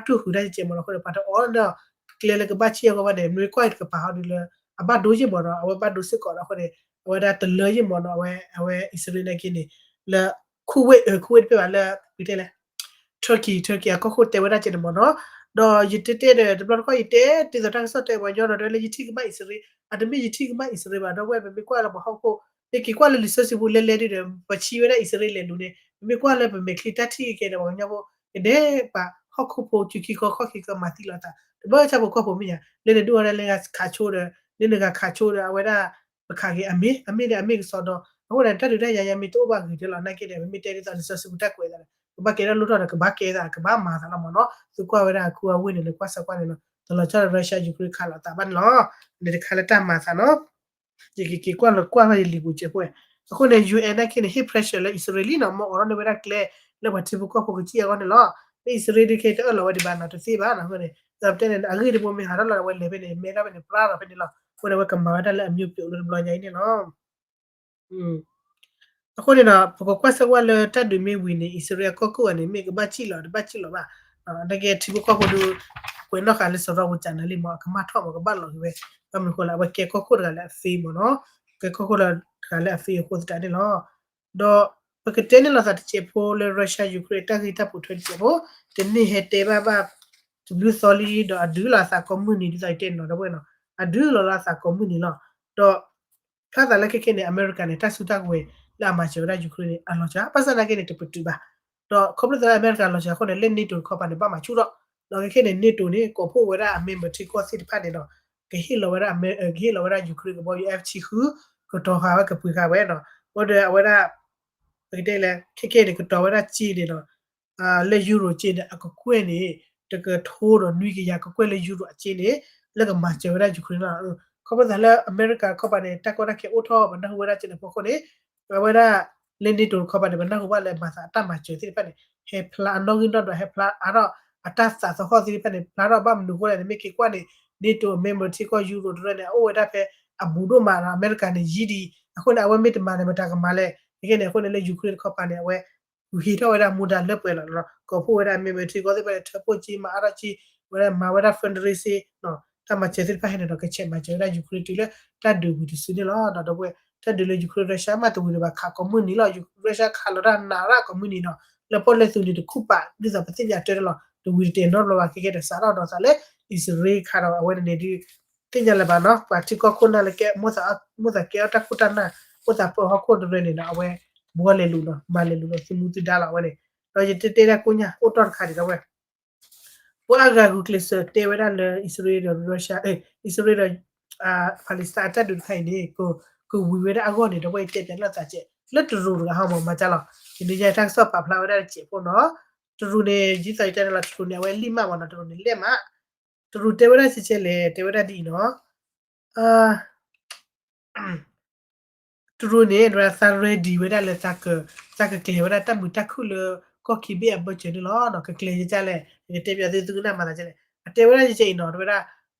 ၢန့ၣ် ကျၢၤတၢ်နီတမံၤဘၣ်ဒီး အဝဲဘၣ်တူၢ်ဃုာ်တၢ်ကဲကဲမ့ၢ်လီၤ. အဃိန့ၣ် ပှၤတအီၣ်ဒီး ကျဲလၢကဘၣ်စံၣ်အဂီၢ်ဘၣ်န့ၣ် မ့ၢ်ကွၢ်က့ၤတကပၤဟီဒုးလၢ အဘၣ်ဒိယ့ၢ်မ့ၢ်ဒီး အဝဲဘၣ်ဒိစ့ၢ်ကီးဒီးအဃိန့ၣ် အဝဲဒၣ်တလၢယ့ၢ်မ့ၢ်ဒီး အဝဲ အဝဲအံၣ်စရ့လးနာ်က့န့ၣ် လၢ Kuwait အ Kuwait တဖျၢၣ်ဘၣ်လၢ ပကတဲလဲၣ် Turkey Turkey အကီၢ်ခိၣ်တဲဝဲဒၣ်ကဲန့ၣ်မ့ၢ်နီၤ. ဒီးယတဲတဲဒီး တဘျီတခီၣ်ယတဲ ဒ်သိးတၢ်ကစီၣ်တဲပှၤကညီဒီး တဲလၢယထံၣ်ကမၣ်အံၣ်စရ့လး အတမ့ၢ်ယထံၣ်ကမၣ်အံၣ်စရ့လးဘၣ် ဒီပုၢ်ဝဲၢ် ပမ့ၢ်ကွၢ်လၢပှၤဟီၣ်ခိၣ် ယက့ၤကွၢ်လၢလံာ်စီဆှံပူၤလဲၤလဲၤဒ်ဒီး ပှၤဆံဝဲဒၣ်အံၣ်စရ့လးလဲၤလူၤန့ၣ် ပမ့ၢ်ကွၢ်လၢပမဲာ်ချံတၢ်ထံၣ်ကဲဒီး ပှၤကညီဖိ ကဒဲးပာ်ဟီၣ်ခိၣ်ဖိ စုခံခီခီၣ်ခံကမၤသံလိာ်သး တဘၣ်ဆၣ်ဖိကီၢ်ဖိမ့ၢ်ညါ လၢနဒုးအီၤဒၣ်လၢဂၤခးဆိဒီး လၢနဂၤခးဆိဒီး အဝဲဒၣ် ပခးက့ၤအမ့ၢ် အမ့ၢ်ဒီးအမ့ၢ်ကစီဒီ အဃိန့ၣ် တၢ်ဒုးတၢ်ယၤညါမ့ၢ်တအိၣ်ဘၣ်ဂ့ၤတဲလီၤ နာ်က့ဒီး ပမ့ၢ်တဲဒ်သိးလံာ်စီဆှံပူၤတၢ်ကွဲးသးဒီး ကဘၣ်ကဲထီၣ်လိၣ်ထီၣ်ဒီး ကဘၣ်ကဲသး ကဘၣ်မၤသးလီၤမ့ၢ်နီၤ သုကွၢ်ဝဲဒၣ်အခူအဝ့ၢ်န့ၣ် နကွၢ်စၢၤကွၢ်န့ၣ်လီၤ တလီၤဆီဒီး Russia Ukraine ခးလိာ်သးဘၣ်န့ၣ်လီၤ န့ၣ်တခါလၢတၢ်မၤသးနီၤ ယကက့ၤကွၢ်လီၤကွၢ်ဘၣ်ယလံာ်ပူၤစဲးဖိ အဃိန့ၣ် ယူၢ်အ့ၣ် နာ်က့န့ၣ် ဟ့ၣ် pressure လၢအံၣ်စရ့လးနီၤ မ့ၢ်အိးထီၣ်န့ၢ်ဝဲဒၣ်ကျဲ လၢပှၤထံဖိကီၢ်ဖိကစံၣ်အဂီၢ်န့ၣ်လီၤ လၢအံၣ်စရ့လးဒုးခဲတအၢၣ်လီၤဝဲဒံးဘၣ်နီၤ တသ့ဘၣ်နီၤ အဃိန့ၣ် ဒီးပတဲန့ၣ် အဂ့ၢ်တဘိမ့ၢ်ဟးထီၣ်လီၤဝဲလဲၤဖဲန့ၣ် မဲထီၣ်ဖဲန့ၣ် ပျၢ်ထီၣ်ဖဲန့ၣ်လီၤ အဃိန့ၣ်အဝဲကမၤဝဲဒၣ်လၢအမျိုးပြုတ်လၢတဘျီညါအံၤန့ၣ်လီၤ အဃိန့ၣ်ဒီး ပကကွၢ်စၢၤကွၢ်လၢတၢ်ဒုးမ့ၢ်ဝံၤန့ၣ် အံၣ်စရ့လးကီၢ်ခိၣ်ဂၤန့ၣ် မ့ၢ်ကဘၣ်စံၣ်လီၤ တဘၣ်စံၣ်လီၤဘၣ် နာ်က့ထံဖိကီၢ်ဖိဒုး ကွဲးနီၣ်ဃာ်လၢစီၤရီပူၤကနၢၤလံမ့ၢ် အကမၣ်ထီၣ်မ့ၢ်ကဘၣ်လီၤက့ၤဝဲ ဘၣ်မနုၤဃိလၢ အဝဲကဲကီၢ်ခိၣ်တဂၤလၢအသ့မ့ၢ်နီၤ ကဲကီၢ်ခိၣ်တဂၤလၢအသ့အဃိသတးန့ၣ်လီၤ ဒီးပကတဲန့ၣ်လီၤသးတစဲးဖိလၢ Russia Ukraine တၢ်ဂ့ၢ်တၢ်ပိာ်ထွဲတစဲးဖိ တန့ၢ်ဟဲတဲဘၣ်ဘၣ် တဘျုးသီလံ ဒီးအဒုးလီၤအသးကိးမုၢ်နံၤ ဒ်သိးယတဲန့ၣ်လီၤ ဒီပုၢ်ဝဲၢ်နီၤ အဒုးလီၤလၢအသးကိးမုၢ်နံၤလီၤ ဒီး ဖျါသးလၢခဲခဲန့ၣ် အမဲရကၤန့ၣ် တၢ်စုတၢ်ကဝဲၤလၢအမၤစၢၤဝဲဒၣ် Ukraine န့ၣ် အလီၤစှၤ ဘၣ်ဆၣ်သနာ်က့န့ၣ် တပတုာ်ဘၣ် ဒီးခီဖျိသးလၢအမဲရကၤလီၤစှၤအဃိန့ၣ် လၢ NATO တခီပၤန့ၣ် ဘၣ်မၤဆူၣ်ထီၣ် ဒီးခဲခဲန့ၣ် NATO န့ၣ် ကိးဖှိၣ်ဝဲဒၣ်အ member ထံကီၢ်သ့ၣ်တဖၣ်န့ၣ်ဒီး ကဟ့ၣ်လီၤဝဲဒၣ် ကဟ့ၣ်လီၤဝဲဒၣ် Ukraine ကဘီယူၤ F ဆံဃု ကတီၤဃာ်ဝဲကပှ့ၤဃာ်ဝဲနီၤ အဃိဒီးအဝဲဒၣ် ပကတဲလဲၣ် ခဲခဲန့ၣ် ကတီၤဝဲဒၣ်စ့န့ၣ်ဒီး လၢ Euro စ့န့ၣ် အကကွဲၢ်န့ၣ် တကထိဒီးနွံကယၤကကွဲၢ်လၢ Euro အစ့န့ၣ် လၢကမၤစၢၤဝဲဒၣ် Ukraine လီၤ. ခီဖျိသးလၢအမဲရကၤခီပၤန့ၣ် တၢ်ကီတၢ်ခဲအိၣ်ထီၣ် ပနၢ်ဟူဝဲဒၣ်စ့န့ၣ်အဖီခိၣ်န့ၣ် အဝဲဒၣ် လၢ NATO တခီပၤန့ၣ် ပနၢ်ဟူဘၣ်လၢမၤသးအတၢ်မၤစၢၤသ့ၣ်တဖၣ်န့ၣ် ဟဲဖျါအနီၣ်ဂံၢ်နီၣ်ဒွး ဟဲဖျါအါထီၣ် အတၢ်သးသဟီၣ်သ့ၣ်တဖၣ်န့ၣ် ဖျါထီၣ်ဘၣ်မနုၤအဃိလဲၣ်န့ၣ် မ့ၢ်က့ၤကွၢ်န့ၣ် NATO member ထံကီၢ် Europe တရၢၣ်န့ၣ် အအိၣ်ဝဲဒၣ်ဖဲအဘူးဒိၣ်မးဒီး အမဲရကၤန့ၣ်ယံၤဒံး အဃိန့ၣ် အဝဲမ့ၢ်တမၤန့ၣ် မတၤကမၤလဲၣ် ခဲကဲန့ၣ် အဃိန့ၣ်လၢ Ukraine တခီပၤန့ၣ် အဝဲ ဟ့ၣ်ထီၣ်ဝဲဒၣ်မူဒါလၢပှဲၤလီၤ ကိးဖှိၣ်ဝဲဒၣ် member ထံကီၢ်သ့ၣ်တဖၣ်န့ၣ် ထၢဖှိၣ်က့ၤ မၤအါထီၣ်က့ၤ ဝဲဒၣ်မၤဝဲဒၣ် fundraising တၢ်မၤစၢၤသ့ၣ်တဖၣ်ဟဲန့ၣ်ဒီး ကဆဲးမၤစၢၤဝဲဒၣ် Ukraine တုၤလၢတၢ်ဒုးဝံၤတစုန့ၣ်လီၤ. ဒီးဒီပုၢ်ဝဲၢ် တၢ်ဒုးလၢ Ukraine Russia မးတဝံၤဒံးဘၣ် ခးကိးမုၢ်နံၤလီၤ Russia ခးလီၤတၢ်နးရၣ်ကိးမုၢ်နံၤနီၤ လၢပီၣ်လဲၣ်သုးန့ၣ်တခူၣ်ပာ် ဒ်သိးပသ့ၣ်ညါတၢ်လီၤ တဝံၤတတဲာ်နီတဘျီဘၣ် ခဲကဲဒီးစးထီၣ်ဒီးသးလၢ အံၣ်စရ့လးခးဒီး အဝဲန့ၣ်န့ၣ်ဒုး သ့ၣ်ညါလၢၤဘၣ်နီၤ ပှၤထံကီၢ်ခိၣ်နၢ်လၢကဲ မိၣ်သးကဲအီၣ်တၢ်ခိၣ်တၢ်နၢ် မိၣ်သးပၢဟီၣ်ခိၣ်တရၢၣ်န့ၣ်ဒီး အဝဲဘှီလဲၤလူၤနီၤ မၤလဲၤလူၤနီၤ သုမူသုဒါလီၤအဝဲန့ၣ် ဒီးယတဲတဲဒၣ်ကိးညါ အိၣ်တီၢ်တခါဒံးဒီးဝဲ ပှၤအဂၤဂုာ်ကျဲးစၢးတဲဝဲဒၣ်လၢ အံၣ်စရ့လးဒီး Russia အံၣ်စရ့လးဒီး Palestine အတၢ်ဒုးတခါအံၤန့ၣ် ကဝံၤဝဲဒၣ်အဂီၢ်န့ၣ် ဒီးဝဲတဲပၠးလၢသးကဲး လၢတရူးတဂၤဟီမး မၤကၢ်လီၤ ယန့ၣ်ယတၢ်ကစီၣ်ပာ်ဖျါဝဲဒၣ်တစဲးဖိနီၤ တရူးန့ၣ် ဒ်သိးယတဲန့ၣ်လီၤ တရူးန့ၣ် အဝဲလံၣ်မးမးနီၤ တရူးန့ၣ်လဲၣ်မး တရူးတဲဝဲဒၣ်ကဲကဲလဲၣ် တဲဝဲဒၣ်ဒ်အံၤနီၤ တရူးန့ၣ် သး ready ဝဲဒၣ်လၢ သးကကျဲၤဝဲဒၣ်တၢ်မုာ်တၢ်ခုၣ်လၢ ကီၢ်ခံဘ့ၣ်အဘၢၣ်စၢၤန့ၣ်လီၤ. ကကျဲၤကဲကဲလဲၣ် ယကတဲပၠးသုသုကနၣ်မၤသးကဲလဲၣ် အတဲဝဲဒၣ်ကဲကဲအံၤနီၤ တဲဝဲဒၣ်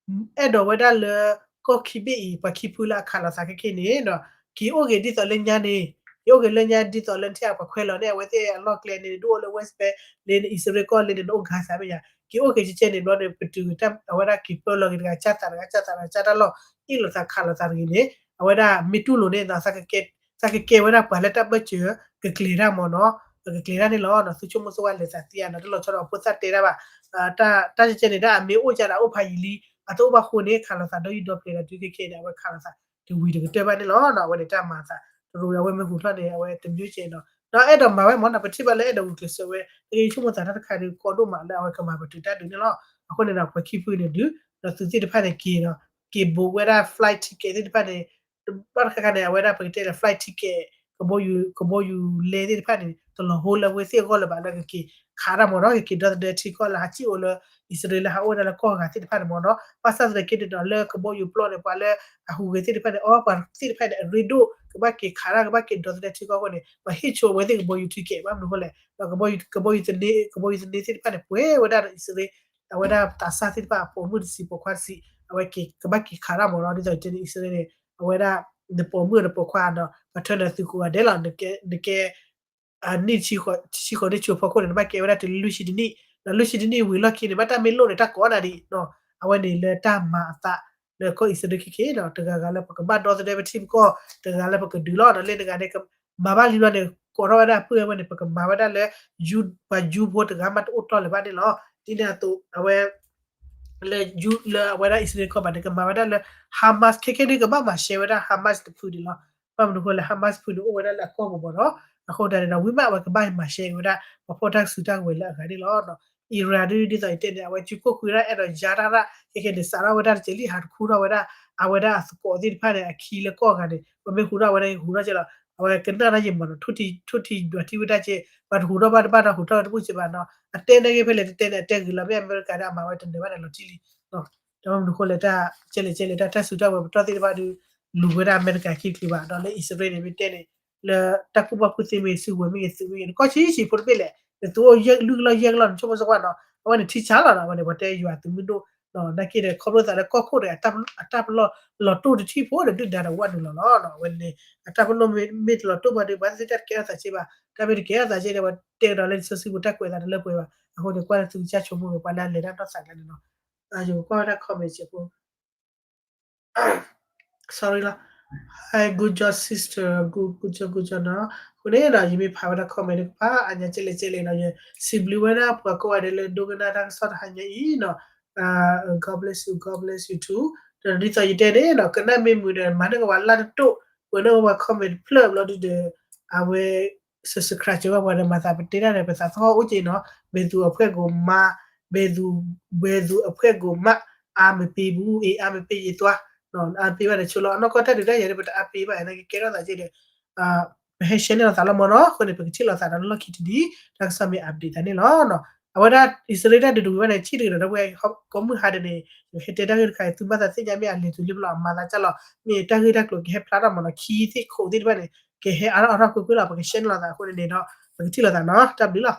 အဲၣ်ဒိးဝဲဒၣ်လၢ ကီၢ်ခံဘ့ၣ်အံၤ ပှၤခံဖုလၢအခးလိာ်သးခဲကဲန့ၣ်ဒီး က့ၤအိၣ်က့ၤဒ်သိးလၢညါန့ၣ် က့ၤအိၣ်က့ၤလၢညါဒ်သိးလၢနထံၣ်ပှၤခွဲးလီၤန့ၣ် အဝဲသ့ၣ်အလီၢ်ကျဲန့ၣ် ဒ်အိၣ်လၢ West Bank လၢအံၣ်စရ့လးကီၢ်လၢန့ၣ် နအိၣ်ဂၤသးမ့ၢ်ယါ က့ၤအိၣ်က့ၤကဲကဲန့ၣ်ဘျီန့ၣ် ပတုာ်အဝဲဒၣ်က့ၤပၢလီၤက့ၤတဂၤကၢ်သးတဂၤကၢ်သးတဂၤကၢ်တၢ်လီၢ် အ့ၣ်လိာ်သးခးလိာ်သးတဂ့ၤန့ၣ် အဝဲဒၣ်မ့ၢ်တူၢ်လိာ်န့ၣ် သးကကဲဝဲဒၣ်ပှၤလၢတၢ်ဘၢၣ်စၢၤ ကကျဲၤတၢ်မ့ၢ်နီၤ ကကျဲၤတၢ်န့ၣ်လီၤ. သုဆိကမိၣ်ဆိဝဲလဲၤသးသ့ဧါနီၤ တလီၤဆီဒီးအဖိသၣ်တဲတၢ်ဘၣ် တၢ်ကဲကဲန့ၣ် တၢ်အမ့ၢ်အိၣ်ကဒီးအိၣ်ဖးယံာ်လံ အတအိၣ်ဘၣ်ဃိန့ၣ် ခးလိာ်သးဒီးယုၢ်ဒီပျဲၤဒီးတုၤခဲကဲန့ၣ် အဝဲခးလိာ်သးတဝံၤတကတၢၢ်ဘၣ်န့ၣ်လီၤ. အဝဲန့ၣ်တၢ်မၤအသး တရူးအဝဲမ့ၢ်ဟူးထီၣ်န့ၣ် အဝဲတမျိုးကဲနီၤ ဒီးအဲၣ်ဒိးမၤဝဲမ့ၢ်နီၤ ပထံၣ်ဘၣ်လၢအဲၣ်ဒိးဂုာ်ကျဲးစၢးဝဲ ယဆိကမိၣ်သးတၢ်တခါဒီးကီဒိၣ်မးလၢအဝဲကမၤပတုာ်တၢ်ဒုးန့ၣ်လီၤ. အဃိန့ၣ်ဒီးပှၤခံဖုန့ၣ်ဒုး ဒီးသုးသ့ၣ်တဖၣ်န့ၣ်က့ၤဒီး က့ၤ book ဝဲဒၣ် flight ticket သ့ၣ်တဖၣ်န့ၣ် ဘၣ်တခါခါန့ၣ် အဝဲဒၣ်ပကတဲလၢ flight ticket ကဘီယူၤလဲသ့ၣ်တဖၣ်န့ၣ် တလီၤဟိလၢအဝဲသ့ၣ်အဂီၢ်လၢၤဘၣ်လၢကက့ၤခးတၢ်မ့ၢ်နီၤ ကက့ၤဒီသဒၢထံကီၢ်လၢဟးစံၣ်အိၣ်လၢ အံၣ်စရ့လးလၢဟးအိၣ်ဝဲဒၣ်လၢကီၢ်ဂၤသ့ၣ်တဖၣ်န့ၣ်မ့ၢ်နီၤ ဘၣ်ဆၣ်သနာ်က့န့ၣ်ဒီးလၢကဘီယူၤပျီန့ၣ် ပှၤလၢအဟူးဂဲၤသ့ၣ်တဖၣ်န့ၣ် အီပှၤသ့ၣ်တဖၣ်န့ၣ် အရ့ဒိၣ် ကဘၣ်က့ၤခးတၢ် ကဘၣ်က့ၤဒီသဒၢထံကီၢ်အဃိန့ၣ် ပှၤဟ့ၣ်ဆိဝဲသ့ၣ်ကဘီယူၤထံကဲး ဘၣ်မနုၤအဃိလဲၣ် ဒီးကဘီယူၤသန့ ကဘီယူၤသန့သ့ၣ်တဖၣ်န့ၣ် ပှဲၤဝဲဒၣ်ဒီးအံၣ်စရ့လး အဝဲဒၣ်သးစၢ်သ့ၣ်တဖၣ်အပိာ်မုၣ်တဆံးပိာ်ခွါတဆံး အဝဲကဘၣ်က့ၤခးတၢ်မ့ၢ်နီၤ ဒ်သိးယတဲန့ၣ် အံၣ်စရ့လးန့ၣ် အဝဲဒၣ် နပိာ်မုၣ်နပိာ်ခွါဒီး ပှၤထၢနၤသုးကိးဂၤဒဲးလီၤ နကဲ နံၣ်တဆံဃိးနံၣ်ဆူအဖီခိၣ်န့ၣ် နဘၣ်ကဲဝဲဒၣ်တုၤလၢလွံၢ်ဆံတနံၣ် ဒီးလွံၢ်ဆံတနံၣ်ဝံၤလီၢ်ခံန့ၣ် ဘၣ်တၢ်မ့ၢ်လိၣ်န့ၣ် တၢ်ကိးနၤဒ်အံၤ အဝဲန့ၣ်လၢတၢ်မၤအသးလၢကီၢ်အံၣ်စရ့လးခဲခဲဒီး တဂၤဂၤလၢပကဘၣ်ဒီသဒၢပထံပကီၢ် တဂၤလၢပကဒုးလီၤ ဒီးလၢတဂၤန့ၣ် မၤဘၣ်လံဘျီန့ၣ် ကိးထီၣ်ဝဲဒၣ်ပုၢ်ဝဲၢ်န့ၣ် ပကမၤဝဲဒၣ်လၢ ပှၤယူဖိတဂၤမးတအိၣ်တီၢ်လၢၤဘၣ်န့ၣ်လီၤ. ဒ်န့ၣ်အသိး အဝဲ လၢ လၢအဝဲဒၣ်အံၣ်စရ့လးကီၢ်ဘၣ်န့ၣ် ကမၤဝဲဒၣ်လၢ Hamas ခဲခဲဒုးကဘၣ်မၤရှဲဝဲဒၣ် Hamas တဖုန့ၣ်လီၤ. ဘၣ်မနုၤအဃိလဲၣ် Hamas တဖုန့ၣ်အိၣ်ဝဲဒၣ်လၢအကီၢ်ပူၤမ့ၢ်နီၤ အဃိသတးန့ၣ်ဒီး ဝံၤမးအဝဲကဘၣ်မၤရှဲဝဲဒၣ် ပှၤဖီၣ်တၢ်စုတၢ်ကဝဲၤလၢအဂၤန့ၣ်လီၤ. Iran ဒ်သိးယတဲန့ၣ် အဝဲစုကိၣ်ကွံာ်ဒၣ်အဲၣ်ဒိးယါတၢ်ရၣ် ခဲခဲန့ၣ် စးထီၣ်ဝဲဒၣ်တစဲးလံ ဟးတခူထီၣ်ဝဲဒၣ် အဝဲဒၣ်အသကိးသ့ၣ်တဖၣ်န့ၣ် အခံလၢကီၢ်ဂၤန့ၣ် ပမ့ၢ်ဟူထီၣ်ဝဲဒၣ် ဟူထီၣ်ကဲလီၤ. အဝဲကနၣ်တၢ်ယံာ်မးနီၤ ထိၣ်ထံဒွးထံဝဲဒၣ်ကဲ ပှၤတဟူထီၣ်ဘၣ်တဘၣ်ဒီးဟူထီၣ်ဝဲတဘူၣ်ကဲဘၣ်နီၤ အတဲန့ၣ်ဂ့ၤဖဲလဲၣ်တတဲန့ၣ် အတဲဂ့ၤလီၤ မ့ၢ်အမဲရကၤဒီးအမၤဝဲတနၢၤဘၣ်န့ၣ်လီၤတံၢ်လံ ဒီးမနုၤအဃိလဲၣ် တၢ်ကဲလဲၣ်ကဲလဲၣ် တၢ်တၢ်စုတၢ်ဝဲၤပတီၢ်သ့ၣ်တဖၣ်ဒီး လူၤဝဲဒၣ်အမဲရကၤခံကလုာ်ဘၣ် ဒီးလၢအံၣ်စရ့လးန့ၣ် မ့ၢ်တဲန့ၣ် လၢတၢ်ကူၣ်ဘၣ်ကူၣ်သ့မ့ၢ်ဂ့ၤ စုကဝဲၤမ့ၢ်ဂ့ၤ သုးမ့ၢ်ဂ့ၤ နကီၢ်ဆံးဆံးဖိတဘ့ၣ်လဲၣ် နသုးအိၣ်ယဲၢ်ကလုာ်ကလီၢ်ယဲၢ်ကလီၢ် နဆိကမိၣ်စ့ၢ်ကီးနီၤ အဝဲန့ၣ်ထံဆါလီၤနီၤ အဝဲန့ၣ် ပှၤတဲယွၤသုးမုၢ်ဒိၣ် နာ်က့ဒီး ခီဖျိသးလၢကီၢ်ခိၣ်ဒီး အတၢ်ပလီၢ်လီၤတိၢ်တထံၣ်ဖိဒီး ဒုၣ်ဒါဒီးဝဲနုာ်လီၤလီၤနီၤ အဝဲန့ၣ် အတၢ်ပလီၢ်မ့ၢ်တလီၤတိၢ်ဘၣ်ဒီး ပှၤသ့ၣ်တၢ်တကဲထီၣ်သးကဲဘၣ် တၢ်မ့ၢ်တကဲထီၣ်သးကဲဒီး ပှၤတဲကဒီးလၢလံာ်စီဆှံပူၤတၢ်ကွဲးသးတလၢပှဲၤဘၣ် အဃိန့ၣ် ကွၢ်လၢသုကစၢ်ဆိကမိၣ်ဝဲ ပှၤလၢအလဲၤတၢ်နီၢ်သးကျါန့ၣ်နီၤ ယကကွၢ်ဝဲဒၣ် comment စဲးဖိ sorry လီၤ Hi, good job, sister. Good, good job, good job နီၤ. အဃိန့ၣ်ဒီး ယမ့ၢ်ဖးဝဲဒၣ် comment တကပၤ အါညါကဲလဲၣ်ကဲလဲၣ်နီၤ ယစံးဘျုးဝဲဒၣ်ပှၤကိးဂၤဒဲးလၢဒိကနၣ်တၢ်ကစီၣ်တဟါညါအံၤနီၤ. God bless you, God bless you too. ဒီးဒ်သိးယတဲန့ၣ်နီၤ ကနၣ်မ့ၢ်မုာ်ဒီး မၤန့ၢ်ကဝဲလၢတတိၢ် ပှဲၤန့ၢ်ဝဲ comment တဖျၢၣ်ဘျီဒုဒီး အဝဲ subscribe ကၢဝဲပှၤဒီးမၤသးပတဲဒၣ်န့ၣ် ပသးသဟီၣ်အိၣ်က့နီၤ ဘဲသူအဖှဲၣ်ကိးမး ဘဲသူ ဘဲသူအဖှဲၣ်ကိးမး အားမပေးဘူး အေး အားမပေး ရေးသွား အါပ့ဘၣ်ဒီးဆိလီၤ အနီၢ်ကီၢ်တၢ်ဒုးတၢ်ယၤဒီး ပတအါပ့ဘၣ် နာ်က့ကဲထီၣ်သးက့ဒီး ပဟဲ share န့ၢ်လီၤသးလီၤမ့ၢ်နီၤ အဃိန့ၣ် ပကထံၣ်လိာ်သးဒီးလီၢ်ခံတဒံ တၢ်ကစီၣ်မ့ၢ် update သးန့ၣ်လီၤ. အဝဲဒၣ် အံၣ်စရ့လးတၢ်ဒုးတဝံၤဘၣ်န့ၣ် ထံၣ်တဂ့ၤဒီး ဒီပုၢ်ဝဲၢ်ကိးမုၢ်ဟါဒ်န့ၣ် ယဟဲတဲတၢ်ဂ့ၢ်တခါအံၤ သုဘၣ်သးသ့ၣ်ညါမ့ၢ်အလဲၤတုၤလံဘျီ အမၤသးကၢ်လီၤ မ့ၢ်တၢ်ဂ့ၢ်တၢ်ကျိၤကဟဲဖျါထီၣ်မ့ၢ်နီၤ ခံသ့ၣ်ခိးသ့ၣ်တဖၣ်န့ၣ် ကဟဲအါထီၣ်အါထီၣ်ကွ့ၢ်ကွ့ၢ်လီၤ ပက share န့ၢ်လီၤသးအဃိန့ၣ်န့ၣ်ဒီး ပကထံၣ်လိာ်သးနီၤ တၢ်ဘျုးလီၤ.